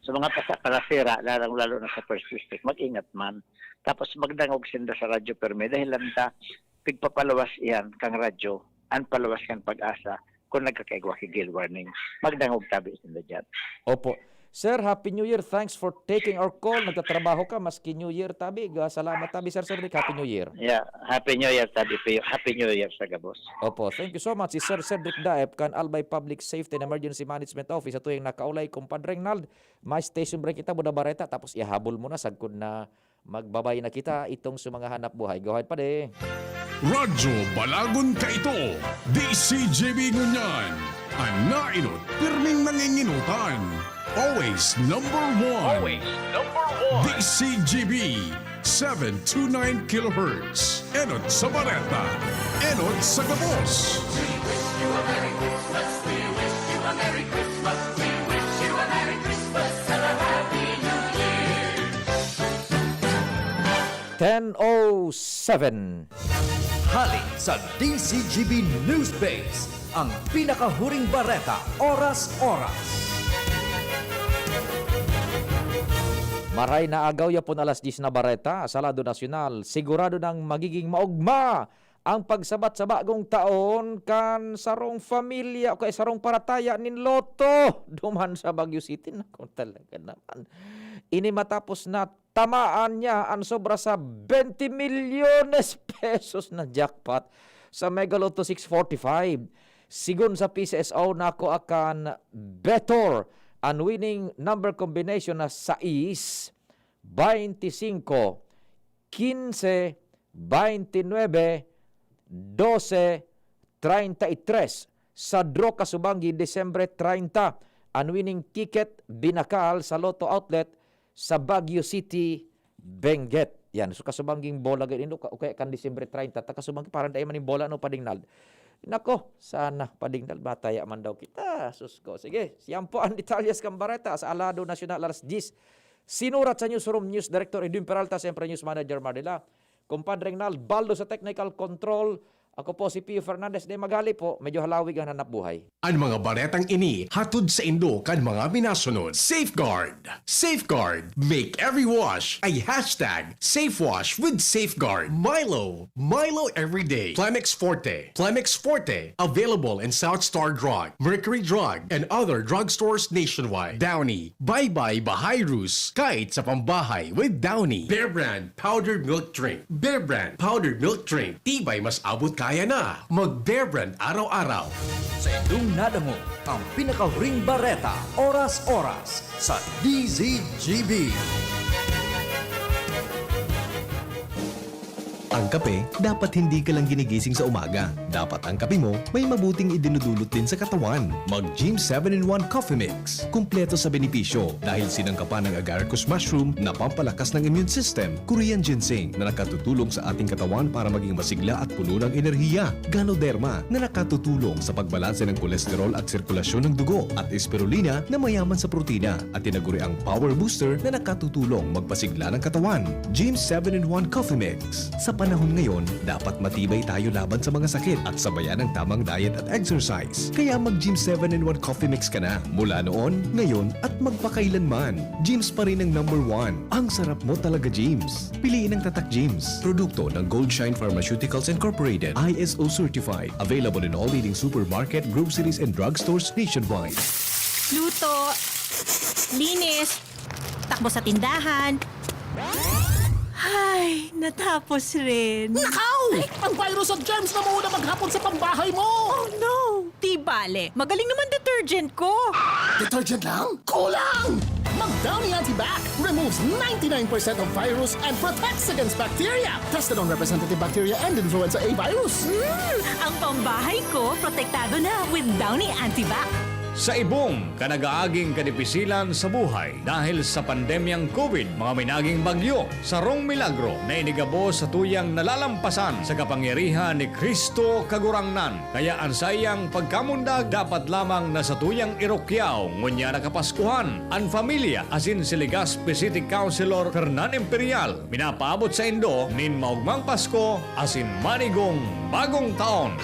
Sa mga pasa-, parasira, lalong-lalo na sa First District, mag-ingat man. Tapos magdangog sinda sa radyo permi dahil lang ta, pigpapaluwas iyan kang radyo, an paluwas kan Pag-asa, kung nagkakaigwa ki gale warning. Magdangog tabi sinda diyan. Opo. Sir, Happy New Year. Thanks for taking our call. Nagtatrabaho ka, maski New Year, tabi. Ga-, salamat, tabi, Sir Cedric. Happy New Year. Yeah, Happy New Year, tabi, Pio. Happy New Year sa gabos. Opo, thank you so much. Si Sir Cedric Daep kan Albay Public Safety and Emergency Management Office. Sa tuyang nakaulay, Kumpadre Ronald, may station break kita, Buda Bareta, tapos ihabol mo na, sagkod na magbabay na kita, itong sa mga hanap buhay. Go ahead, padi. Radyo Balagon kaito, D C G B ngunyan. An nainot, pirming nanginginotan. Always number one. Always number one. D C G B, seven two nine kilohertz. Enot sa bareta. Enot sa gabos. We wish you a Merry Christmas. We wish you a Merry Christmas. We wish you a Merry Christmas and a Happy New Year. Ten oh seven. Hali sa D C G B News Base, ang pinakahuring bareta, oras-oras. Maray na agaw, yapon alas diyes na bareta sa lado nasyonal. Sigurado nang magiging maogma ang pagsabat sa bagong taon kan sarong pamilya o kaya sarong parataya nin Lotto duman sa Baguio City. Naku, talaga naman. Ini matapos na tamaan niya an sobra sa twenty milyones pesos na jackpot sa Mega Lotto six forty-five. Sigon sa P C S O, nakuha kan Betor an winning number combination na sais, bainti singko, kinse, bainti nuebe, dose, treinta y tres. Sa draw kasubanggi, Disyembre treinta, an winning ticket binakal sa Lotto Outlet sa Baguio City, Benguet. Yan. So, kasubangging bola gani, no? Ka-, o kaya kan Disyembre treinta, ta kasubanggi, parang dai man yung bola, no, Padingnald? Nako, sana, Padingnald, mataya man daw kita. Sus ko. Sige, siyan po ang detalyes kan bareta sa Alado Nasyonal, alas diyes. Sinurat sa newsroom, News Director Edwin Peralta, siyempre News Manager Mardela. Kumpadre Ronald Baldo sa technical control, Ako po si Pio Fernandez de Magali po, medyo halawig ang hanap buhay. Ang mga baretang ini hatod sa indo kan mga minasunod. Safeguard. Safeguard. Make every wash a hashtag safe wash with Safeguard. Milo. Milo every day. Plemex Forte. Plemex Forte. Available in South Star Drug, Mercury Drug, and other drugstores nationwide. Downy. Bye-bye Bahayrus. Kahit sa pambahay with Downy. Bear Brand Powdered Milk Drink. Bear Brand Powdered Milk Drink. Tibay mas abot kaya na. Mag Bear Brand araw-araw. Sa indong nadangog ang pinakahuring bareta, oras-oras, sa D Z G B. Ang kape, dapat hindi ka lang ginigising sa umaga. Dapat ang kape mo may mabuting idinudulot din sa katawan. Mag Gym seven in one Coffee Mix. Kumpleto sa benepisyo dahil sinangkapan ng agaricus mushroom na pampalakas ng immune system, Korean ginseng na nakatutulong sa ating katawan para maging masigla at puno ng enerhiya, Ganoderma na nakatutulong sa pagbalanse ng kolesterol at sirkulasyon ng dugo, at Spirulina na mayaman sa protina at tinaguriang power booster na nakatutulong magpasigla ng katawan. Gym seven in one Coffee Mix. Sa panahon ngayon, dapat matibay tayo laban sa mga sakit at sabayan ng tamang diet at exercise. Kaya mag Gym seven in one Coffee Mix ka na. Mula noon, ngayon, at magpakailanman. Gym's pa rin ang number one. Ang sarap mo talaga, Gym's. Piliin ang Tatak Gym's. Produkto ng Gold Shine Pharmaceuticals Incorporated, I S O certified. Available in all leading supermarket, groceries, and drugstores nationwide. Luto, linis, takbo sa tindahan. Ay, natapos rin. Nakaw! Ang virus at germs na muna maghapon sa pambahay mo! Oh no! Di bale, magaling naman detergent ko. Detergent lang? Kulang! Mag Downy Antibac removes ninety-nine percent of virus and protects against bacteria. Tested on representative bacteria and influenza A virus. Mm, ang pambahay ko, protektado na with Downy Antibac. Sa ibong kan nag-aaging kadipisilan sa buhay dahil sa pandemyang COVID, mga minaging bagyo, sarong milagro na inigabos sa tuyang nalalampasan sa kapangyarihan ni Cristo Kagurangnan. Kaya an saiyang pagkamundag dapat lamang na satuyang irukyaw ngunyan na Kapaskuhan. An pamilya asin si Legazpi City Councilor Fernan Imperial minapaabot saindo nin maogmang Pasko asin manigong bagong taon.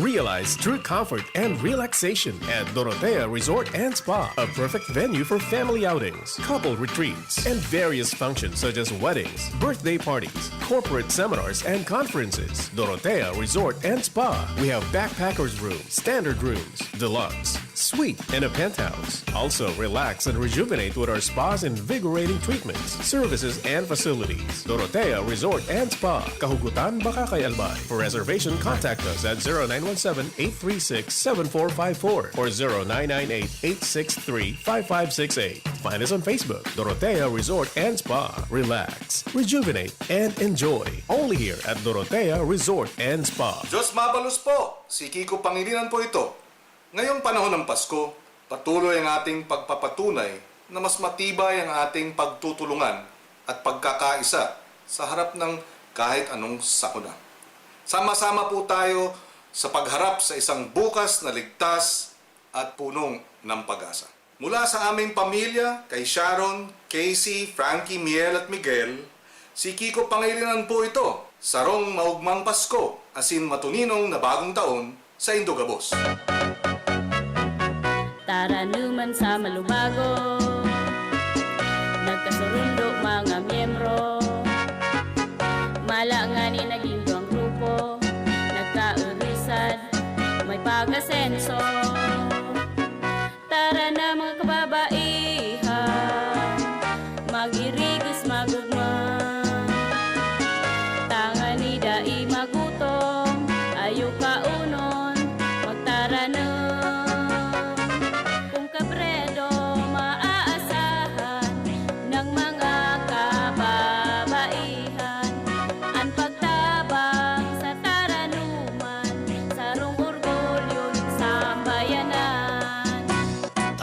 Realize true comfort and relaxation at Dorotea Resort and Spa, a perfect venue for family outings, couple retreats, and various functions such as weddings, birthday parties, corporate seminars, and conferences. Dorotea Resort and Spa. We have backpackers room, standard rooms, deluxe, suite, and a penthouse. Also, relax and rejuvenate with our spa's invigorating treatments, services, and facilities. Dorotea Resort and Spa, Kahugutan, Bacacay, Albay. For reservation, contact us at zero nine one seven, eight three six, seven four five four or zero nine nine eight, eight six three, five five six eight. Find us on Facebook, Dorotea Resort and Spa. Relax, rejuvenate, and enjoy. Only here at Dorotea Resort and Spa. Diyos mabalos po, si Kiko Pangilinan po ito. Ngayong panahon ng Pasko, patuloy ang ating pagpapatunay na mas matibay ang ating pagtutulungan at pagkakaisa sa harap ng kahit anong sakuna. Sama-sama po tayo sa pagharap sa isang bukas na ligtas at punong ng pag-asa. Mula sa aming pamilya, kay Sharon, Casey, Frankie, Miel at Miguel, si Kiko Pangilinan po ito. Sarong maugmang Pasko, asin matuninong na bagong taon, saindo gabos. Taranuman sa Malubago, nagkasurundo mga miyembro. Mala ngani naging duwang grupo, nagkaurisan, may pag-asenso. Tara na, mga kababaihan, mag-irigos, magugma. Tangani dai magutom, ayo kaunon, magtaranom. Kun kabredo maaasahan ng mga kababaihan, an pagtabang sa taranuman, sarong orgulyo nin sambayanan.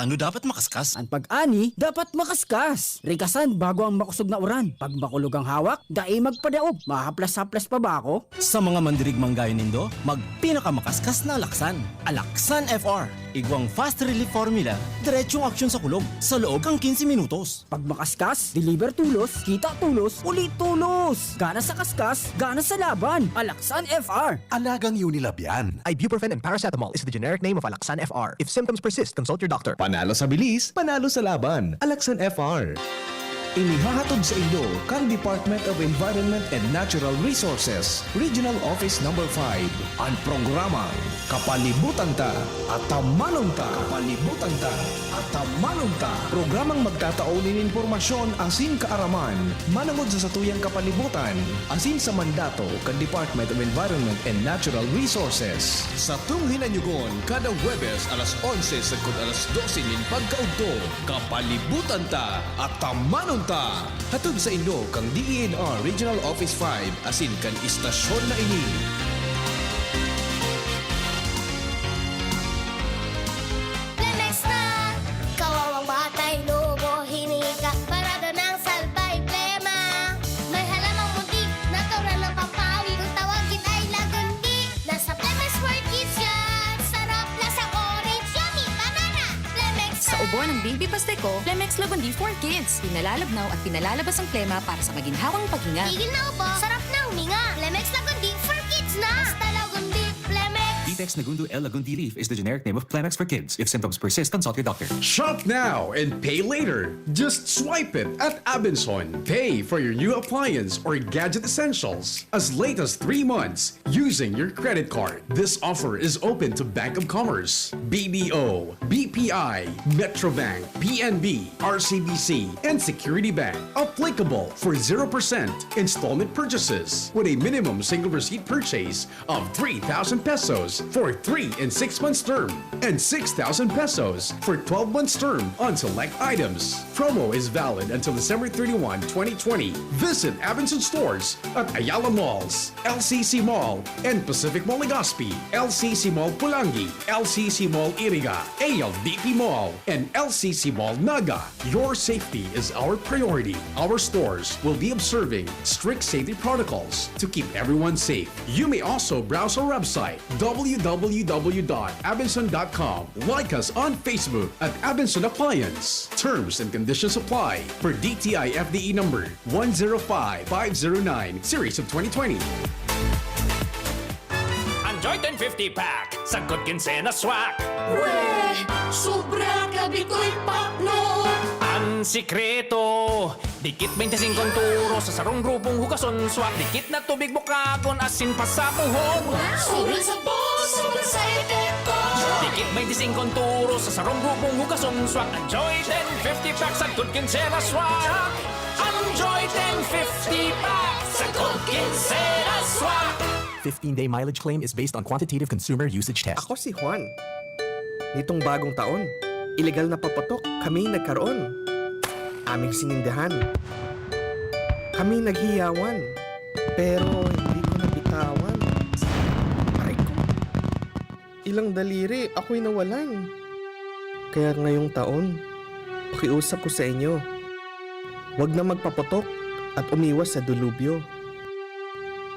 Ano dapat makaskas? An pag-ani dapat makaskas. Rigasan bago ang makosog na uran. Pag makulog ang hawak, dai magpadaog. Mahaplas-haplas pa ba ako? Sa mga mandirigmang gayo nindo, magpinakamakaskas na alaksan. Alaksan F R. Igwang Fast Relief Formula, diretsong aksyon sa kulog, sa loob kan quince minutos. Pag makaskas, deliver tulos, kita tulos, uli tulos! Gana sa kaskas, gana sa laban! Alaxan F R! Alagang Unilab yan. Ibuprofen and paracetamol is the generic name of Alaxan F R. If symptoms persist, consult your doctor. Panalo sa bilis, panalo sa laban. Alaxan F R. Inihahatod sa inyo kan Department of Environment and Natural Resources, Regional Office Number five, an programang Kapalibutan Ta, Atamanon Ta. Kapalibutan Ta, Atamanon Ta. Programang magtatao nin impormasyon asin kaaraman manongod sa satuyang kapalibutan asin sa mandato kan Department of Environment and Natural Resources. Satong hinanyugon kada Huwebes alas onse sagkod alas dose nin pagkaudto. Kapalibutan Ta, Atamanon Ta! Hatod saindo kan D E N R Regional Office five asin kan istasyon na ini. Plemex na! Kawawang batay, lobo, hiningi ka, parada ng salbay, plema. May halamang muntik, natural na pampawi, kung tawagin ay lagundi. Nasa Plemex for Kids yan! Sarap, lasang orange, yummy, banana! Plemex Sa na! Ubo ng Baby Pasteco, Plemex Lagundi for Kids. Pinalalabnaw at pinalalabas ang plema para sa maginhawang paghinga. Tigil na ubo, sarap na huminga. Plemex Lagundi for Kids na! Basta Lagundi, Plemex! Vitex Nagundo L Lagundi Leaf is the generic name of Plemex for Kids. If symptoms persist, consult your doctor. Shop now and pay later. Just swipe it at Abenson. Pay for your new appliance or gadget essentials as late as three months using your credit card. This offer is open to Bank of Commerce, B D O, B P I, Metrobank, P N B, R C B C, and Security Bank. Applicable for zero percent installment purchases with a minimum single receipt purchase of three thousand pesos for three and six months term and six thousand pesos for twelve months term on select items. Promo is valid until December thirty-one, twenty twenty. Visit Abenson stores at Ayala Malls, L C C Mall, and Pacific Mall Legazpi, L C C Mall Pulangi, L C C Mall Iriga, A L D P Mall, and L C C Mall Naga. Your safety is our priority. Our stores will be observing strict safety protocols to keep everyone safe. You may also browse our website, w w w dot abenson dot com. Like us on Facebook at Abenson Appliance. Terms and conditions apply for D T I F D E number one zero five five zero nine, series of twenty twenty. An Joy ten fifty pack, sagkod kinse na swak. Weh! Sobra, grabe ko'y pakno! An sikreto, dikit bente singko an turo sa sarong grupong hugason swak. Dikit na tubig bukagon asin pasapuhon. Sobra sa boss, sobra sa epekto! Dikit bente singko an turo sa sarong grupong hugason swak. An Joy ten fifty pack, sagkod kinse na swak. An Joy ten fifty pack, sagkod kinse na swak. Fifteen-day mileage claim is based on quantitative consumer usage test. Ako si Juan. Nitong bagong taon, ilegal na paputok kami nagkaroon. Aming sinindihan. Kami naghiyawan. Pero hindi ko nabitawan. Aray ko. Ilang daliri ako'y nawalan. Kaya ngayong taon, pakiusap ko sa inyo, wag na magpaputok at umiwas sa delubyo.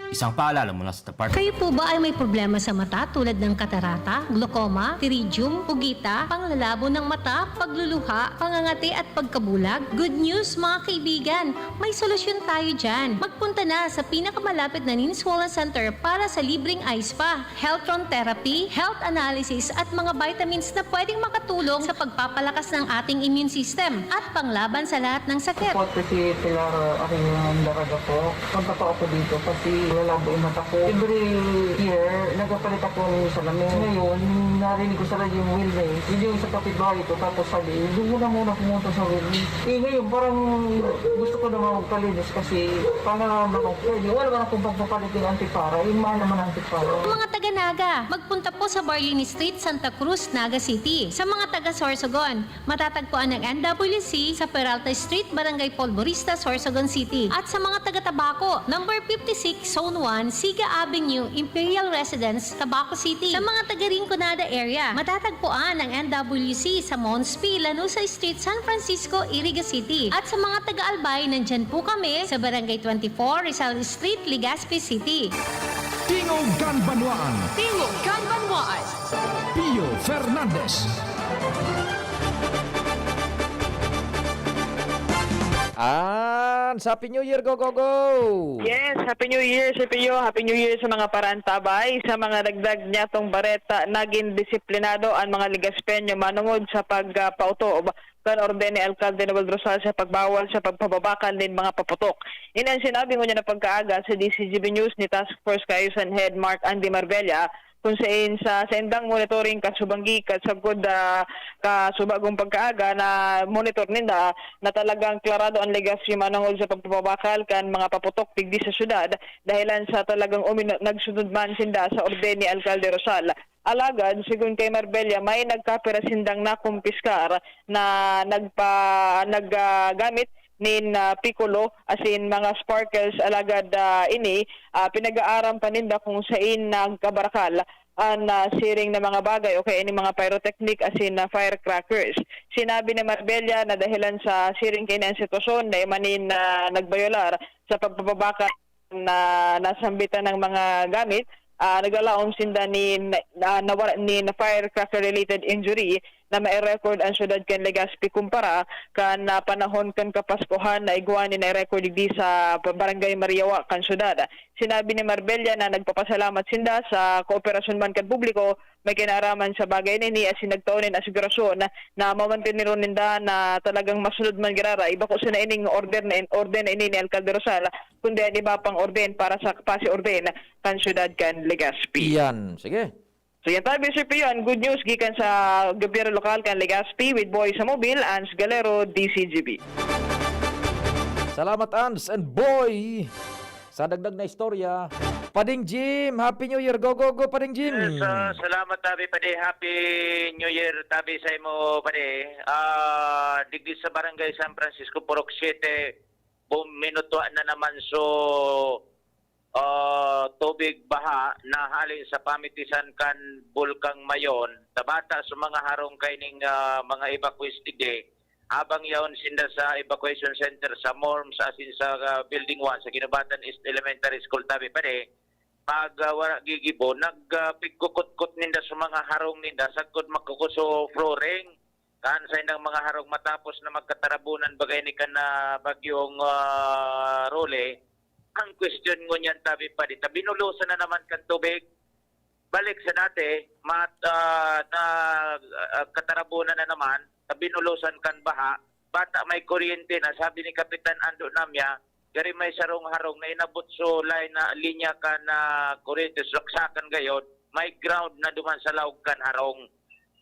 Isang paalala mula sa Department Kayo po ba ay may problema sa mata tulad ng katarata, glaucoma, pterygium, pugita, panglalabo ng mata, pagluluha, pangangati at pagkabulag? Good news, mga kaibigan! May solusyon tayo dyan. Magpunta na sa pinakamalapit na Ninswolan Center para sa libreng eye spa, health room therapy, health analysis at mga vitamins na pwedeng makatulong sa pagpapalakas ng ating immune system at panglaban sa lahat ng sakit. Ako po si Pilar Arian Daraga po. Punta po ako dito kasi lalabo yung mata ko. Every year, nagpapalit ako ng salamin. Ngayon, narinig ko sa radyo yung Wilmay. Yun yung sa kapitbahay ko, tapos sabi, "Doon ko na muna pumunta sa Wilmay." Eh, ngayon, parang gusto ko naman magpalinis kasi para naman, pwede. Wala naman akong pagpapalit ng antipara. Yung mahal naman ang antipara. Mga taga Naga, magpunta po sa Barlini Street, Santa Cruz, Naga City. Sa mga taga Sorsogon, matatagpuan ang N W C sa Peralta Street, Barangay Polvorista, Sorsogon City. At sa mga taga Tabaco, number fifty-six, Zone one, Siga Avenue, Imperial Residence, Tabaco City. Sa mga taga Rinconada area, matatagpuan ang N W C sa Mons P, Lanuza Street, San Francisco, Iriga City. At sa mga taga Albay, nandyan po kami sa Barangay twenty-four, Rizal Street, Legazpi City. Di Tingog kan Banwaan. Tingog kan Banwaan. Pio Fernandez. And Happy New Year, go, go, go! Yes, Happy New Year, Sir Pio. Happy New Year sa mga parantabay. Sa mga dagdag niyatong bareta, naging disiplinado ang mga Legaspeño manungod sa pagpautob kan orden ni Alcalde Noel Rosal sa pagbawal sa pagpababakal nin mga paputok. Ini ang sinabi ngunyan na pagkaaga sa D C G B News ni Task Force Kaayusan Head Mark Andy Marbella, kung sain sa saindang monitoring kasubanggi kasagkod, ah, kasubagong pagkaaga na monitor ninda na talagang klarado ang Legazpi manungod sa pagpapabakal kan mga paputok digdi sa syudad, dahilan sa talagang umino-, nagsunod man sinda sa orden ni Alcalde Rosal. Alagad, sigon kay Marbella, may nagkapira sindang nakumpiskar na nagpa-, nag, ah, gamit nin, ah, pikulo asin mga sparkles, alagad, ah, ini, ah, pinag-aaram pa ninda kung sain nagkabarakal an, ah, siring na mga bagay o kaya ini mga pyrotechnic asin, ah, firecrackers. Sinabi ni Marbella na dahilan sa siring kaini ang sitwasyon, dai man nin, ah, nagbayolar sa pagpapabakal na nasambitan ng mga gamit, ah, naglalaom sinda nin, na, nawara nin firecracker-related injury na mai-record ang syudad kan Legazpi kumpara kan, ah, panahon kan Kapaskuhan na igwa nin nai-record digdi sa Barangay Mariawa kan syudad. Sinabi ni Marbella na nagpapasalamat sinda sa kooperasyon man kan publiko may kinaaraman sa bagay na ini asin nagtao nin asegurasyon na mamanteneron ninda na talagang masunod man giraray, bako sana ining order na in-, order na ini ni Alcalde Rosal, kundi an iba pang orden para sa pasi-orden kan syudad kan Legazpi. Iyan. Sige. So, yan tayo, Sir Pio, an good news gikan sa gobyerno lokal kan Legazpi with Boy sa Mobil, Ans Galero, D C G B. Salamat, Ans and Boy, sa dagdag na istorya. Pading Jim, Happy New Year. Go, go, go, Pading Jim. Yes, ah, salamat, Tabi, Padi. Happy New Year, Tabi, sa imo, Padi. Ah, digdi sa Barangay San Francisco, Purok Siete, buminutwa na naman so, ah, tubig baha na hali sa pamitisan kan Bulkang Mayon. Tabata sa mga harong kaining, ah, mga evacuees digdi, habang yaon sinda sa evacuation center sa MORMS asin sa, ah, Building One sa Guinobatan East Elementary School, Tabi, Padi, pag, ah, wara gigibo, nag, ah, pigkukutkot ninda sa mga harong ninda sagkod magkukuso flooring kan saindang mga harong matapos na magkatarabunan bagay ni kan, ah, bagyong, ah, Rolly. Ang question ngunyan, Tabi, Padi, ta binulosan na naman kan tubig. Balik sa dati, mat-, ah, na, ah, katarabunan na naman, ta binulosan kan baha, bata may kuryente na, sabi ni Kapitan Ando Namya, gari may sarong harong na inabot so line na linya kan, ah, kuryente, saksakan gayod, may ground na duman sa laog kan harong.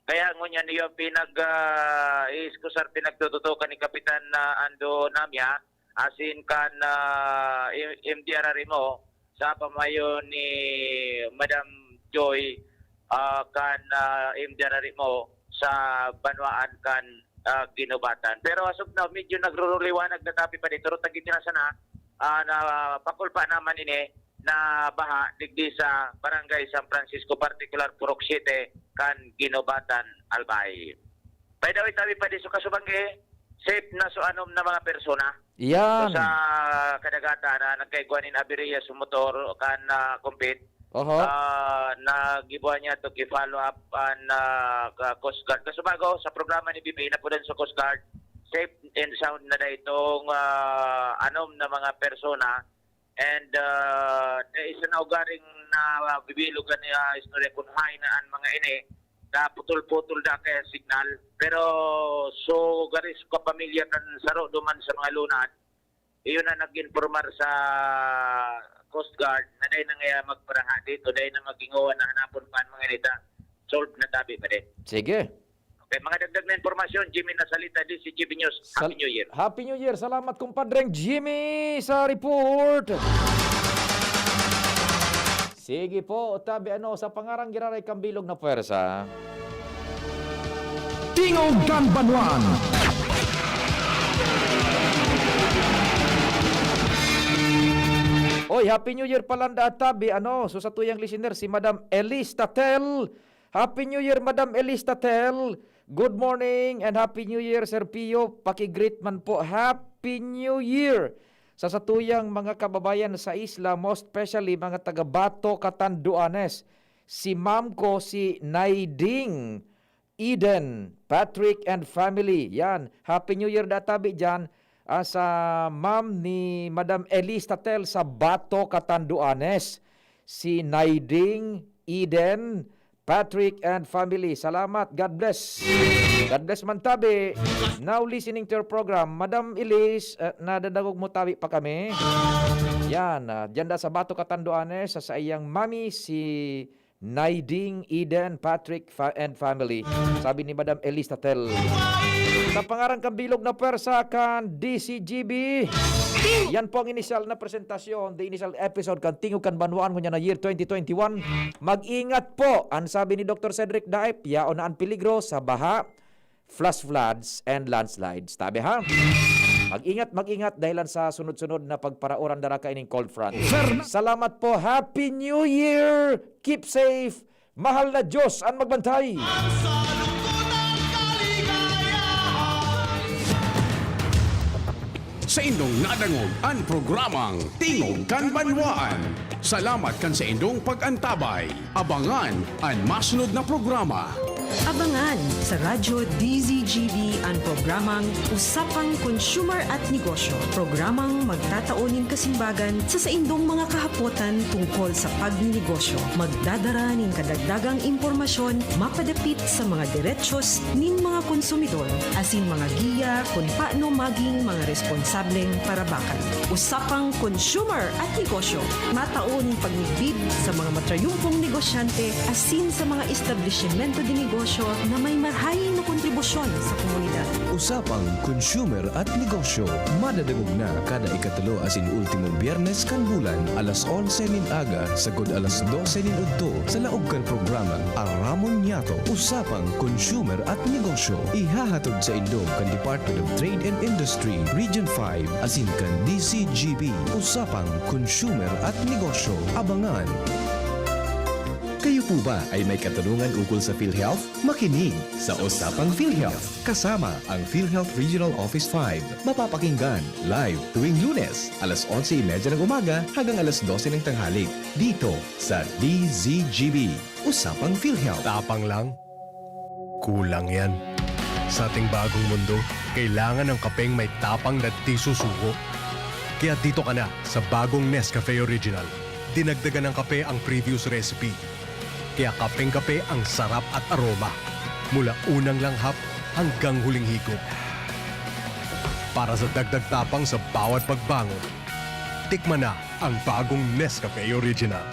Kaya ngunyan iyo ang pinag, ah, iiskusar, pinagtututukan ni Kapitan, ah, Ando Namya, asin kan, ah, M-, M D R R M O, sa pamayo ni Madam Joy, ah, kan, ah, M D R R M O sa banwaan kan, ah, Guinobatan. Pero as of now, medyo nagruruliwanag na, Tabi, Padi, pero tagiti na sana, ah, na pakulpa naman ini na baha digdi sa Barangay San Francisco, partikular Purok Siete, kan Guinobatan, Albay. By the way, Tabi, Padi, so kasubanggi, safe na so anom na mga persona. Iyan. So, sa kadagatan na nagkaigwa nin aberya sa motor kan, ah, kumpit, Oho. ah, nagibuan niya to ki-follow up an, ah, ka-, Coast Guard. Kasubago, sa programa ni B P, napunan sa Coast Guard, safe and sound na daw itong, ah, anom na mga persona. And, ah, dai sana ugaring nabibilog an, ah, istorya kun haen na an mga ini, naputol-putol da kaya signal. Pero so gari sa kapamilya kan saro duman sa mga lunad, iyon na nag-informar sa Coast Guard na dai na ngaya magparaha dito, dai na maghingowa na hanapon pa an mga ini ta. Solve na, Tabi, Padi. Sige. Okay, mga dagdag na impormasyon, Jimmy Nasalita, D C G B News. Happy Sal-, New Year. Happy New Year. Salamat, kumpadreng Jimmy, sa report. Sige po, Tabi, ano, sa pangarang giraray kang bilog na pwersa. Tingog kan Banwaan. Oy, Happy New Year pala, Tabi, ano, so sa tuyang listener, si Madam Elise Tatel. Happy New Year, Madam Elise Tatel. Good morning and Happy New Year, Sir Pio. Paki-greet man po. Happy New Year. Sa satuyang mga kababayan sa isla, most especially mga taga Bato, Catanduanes, si ma'am ko, si Naiding Eden, Patrick and family. Yan. Happy New Year da tabi dyan, ah, sa ma'am ni Madam Elise Tatel sa Bato, Catanduanes. Si Naiding, Eden, Patrick and family. Salamat. God bless. God bless man tabi. Now listening to your program. Madam Elise, ah, nadadangog mo tabi pa kami. Yan, ah, dyan da sa Bato, Catanduanes, sa saiyang mami, si Naiding, Eden, Patrick, fa-, and family. Sabi ni Madam Elise Tatel. Sa pangaran kan bilog na pwersa kan D C G B. Yan po ang inisyal na presentasyon, the initial episode kan Tingog kan Banwaan ngunyan na year twenty twenty-one. Mag-ingat po, ang sabi ni Doktor Cedric Daip, yaon na ang peligro sa baha, flash floods, and landslides. Tabi ha? Mag-ingat, mag-ingat dahil sa sunod-sunod na pagparaoran dara kaining cold front. Salamat po. Happy New Year! Keep safe! Mahal na Diyos ang magbantay! Ang salungkot ng kaligayahan. Saindong nadangog an programang Tingog kan Banwaan. Salamat kan saindong pag-antabay. Abangan an masunod na programa. Abangan sa Radyo D Z G B an programang Usapang Consumer at Negosyo. Programang magtatao nin kasimbagan sa saindong mga kahapotan tungkol sa pagninegosyo. Magdadara nin kadagdagang impormasyon mapadapit sa mga derechos nin mga konsumidor asin mga giya kun paano maging mga responsableng parabakan. Usapang Consumer at Negosyo, matao nin pagmigbid sa mga matrayumpong negosyante asin sa mga establisimento de negosyo na may marahay na kontribusyon sa komunidad. Usapang Consumer at Negosyo, madadangog na kada ikatulo asin ultimong Biyernes kan bulan, alas onse nin aga sagkod alas dose nin udto, sa laog kan programang Aramon Niyato, Usapang Consumer at Negosyo. Ihahatod saindo kan Department of Trade and Industry, Region five, asin kan D C G B, Usapang Consumer at Negosyo. Abangan! Kayo po ba ay may katanungan ukol sa PhilHealth? Makinig sa Usapang PhilHealth kasama ang PhilHealth Regional Office five. Mapapakinggan live tuwing Lunes, alas onse y media ng umaga hanggang alas dose ng tanghali, dito sa D Z G B, Usapang PhilHealth. Tapang lang, kulang yan. Sa ating bagong mundo, kailangan ng kapeng may tapang na di susuko. Kaya dito ka na sa bagong Nescafe Original. Dinagdagan ng kape ang previous recipe. Kaya kapeng-kape ang sarap at aroma, mula unang langhap hanggang huling higop. Para sa dagdag tapang sa bawat pagbangon, tikman na ang bagong Nescafe Original.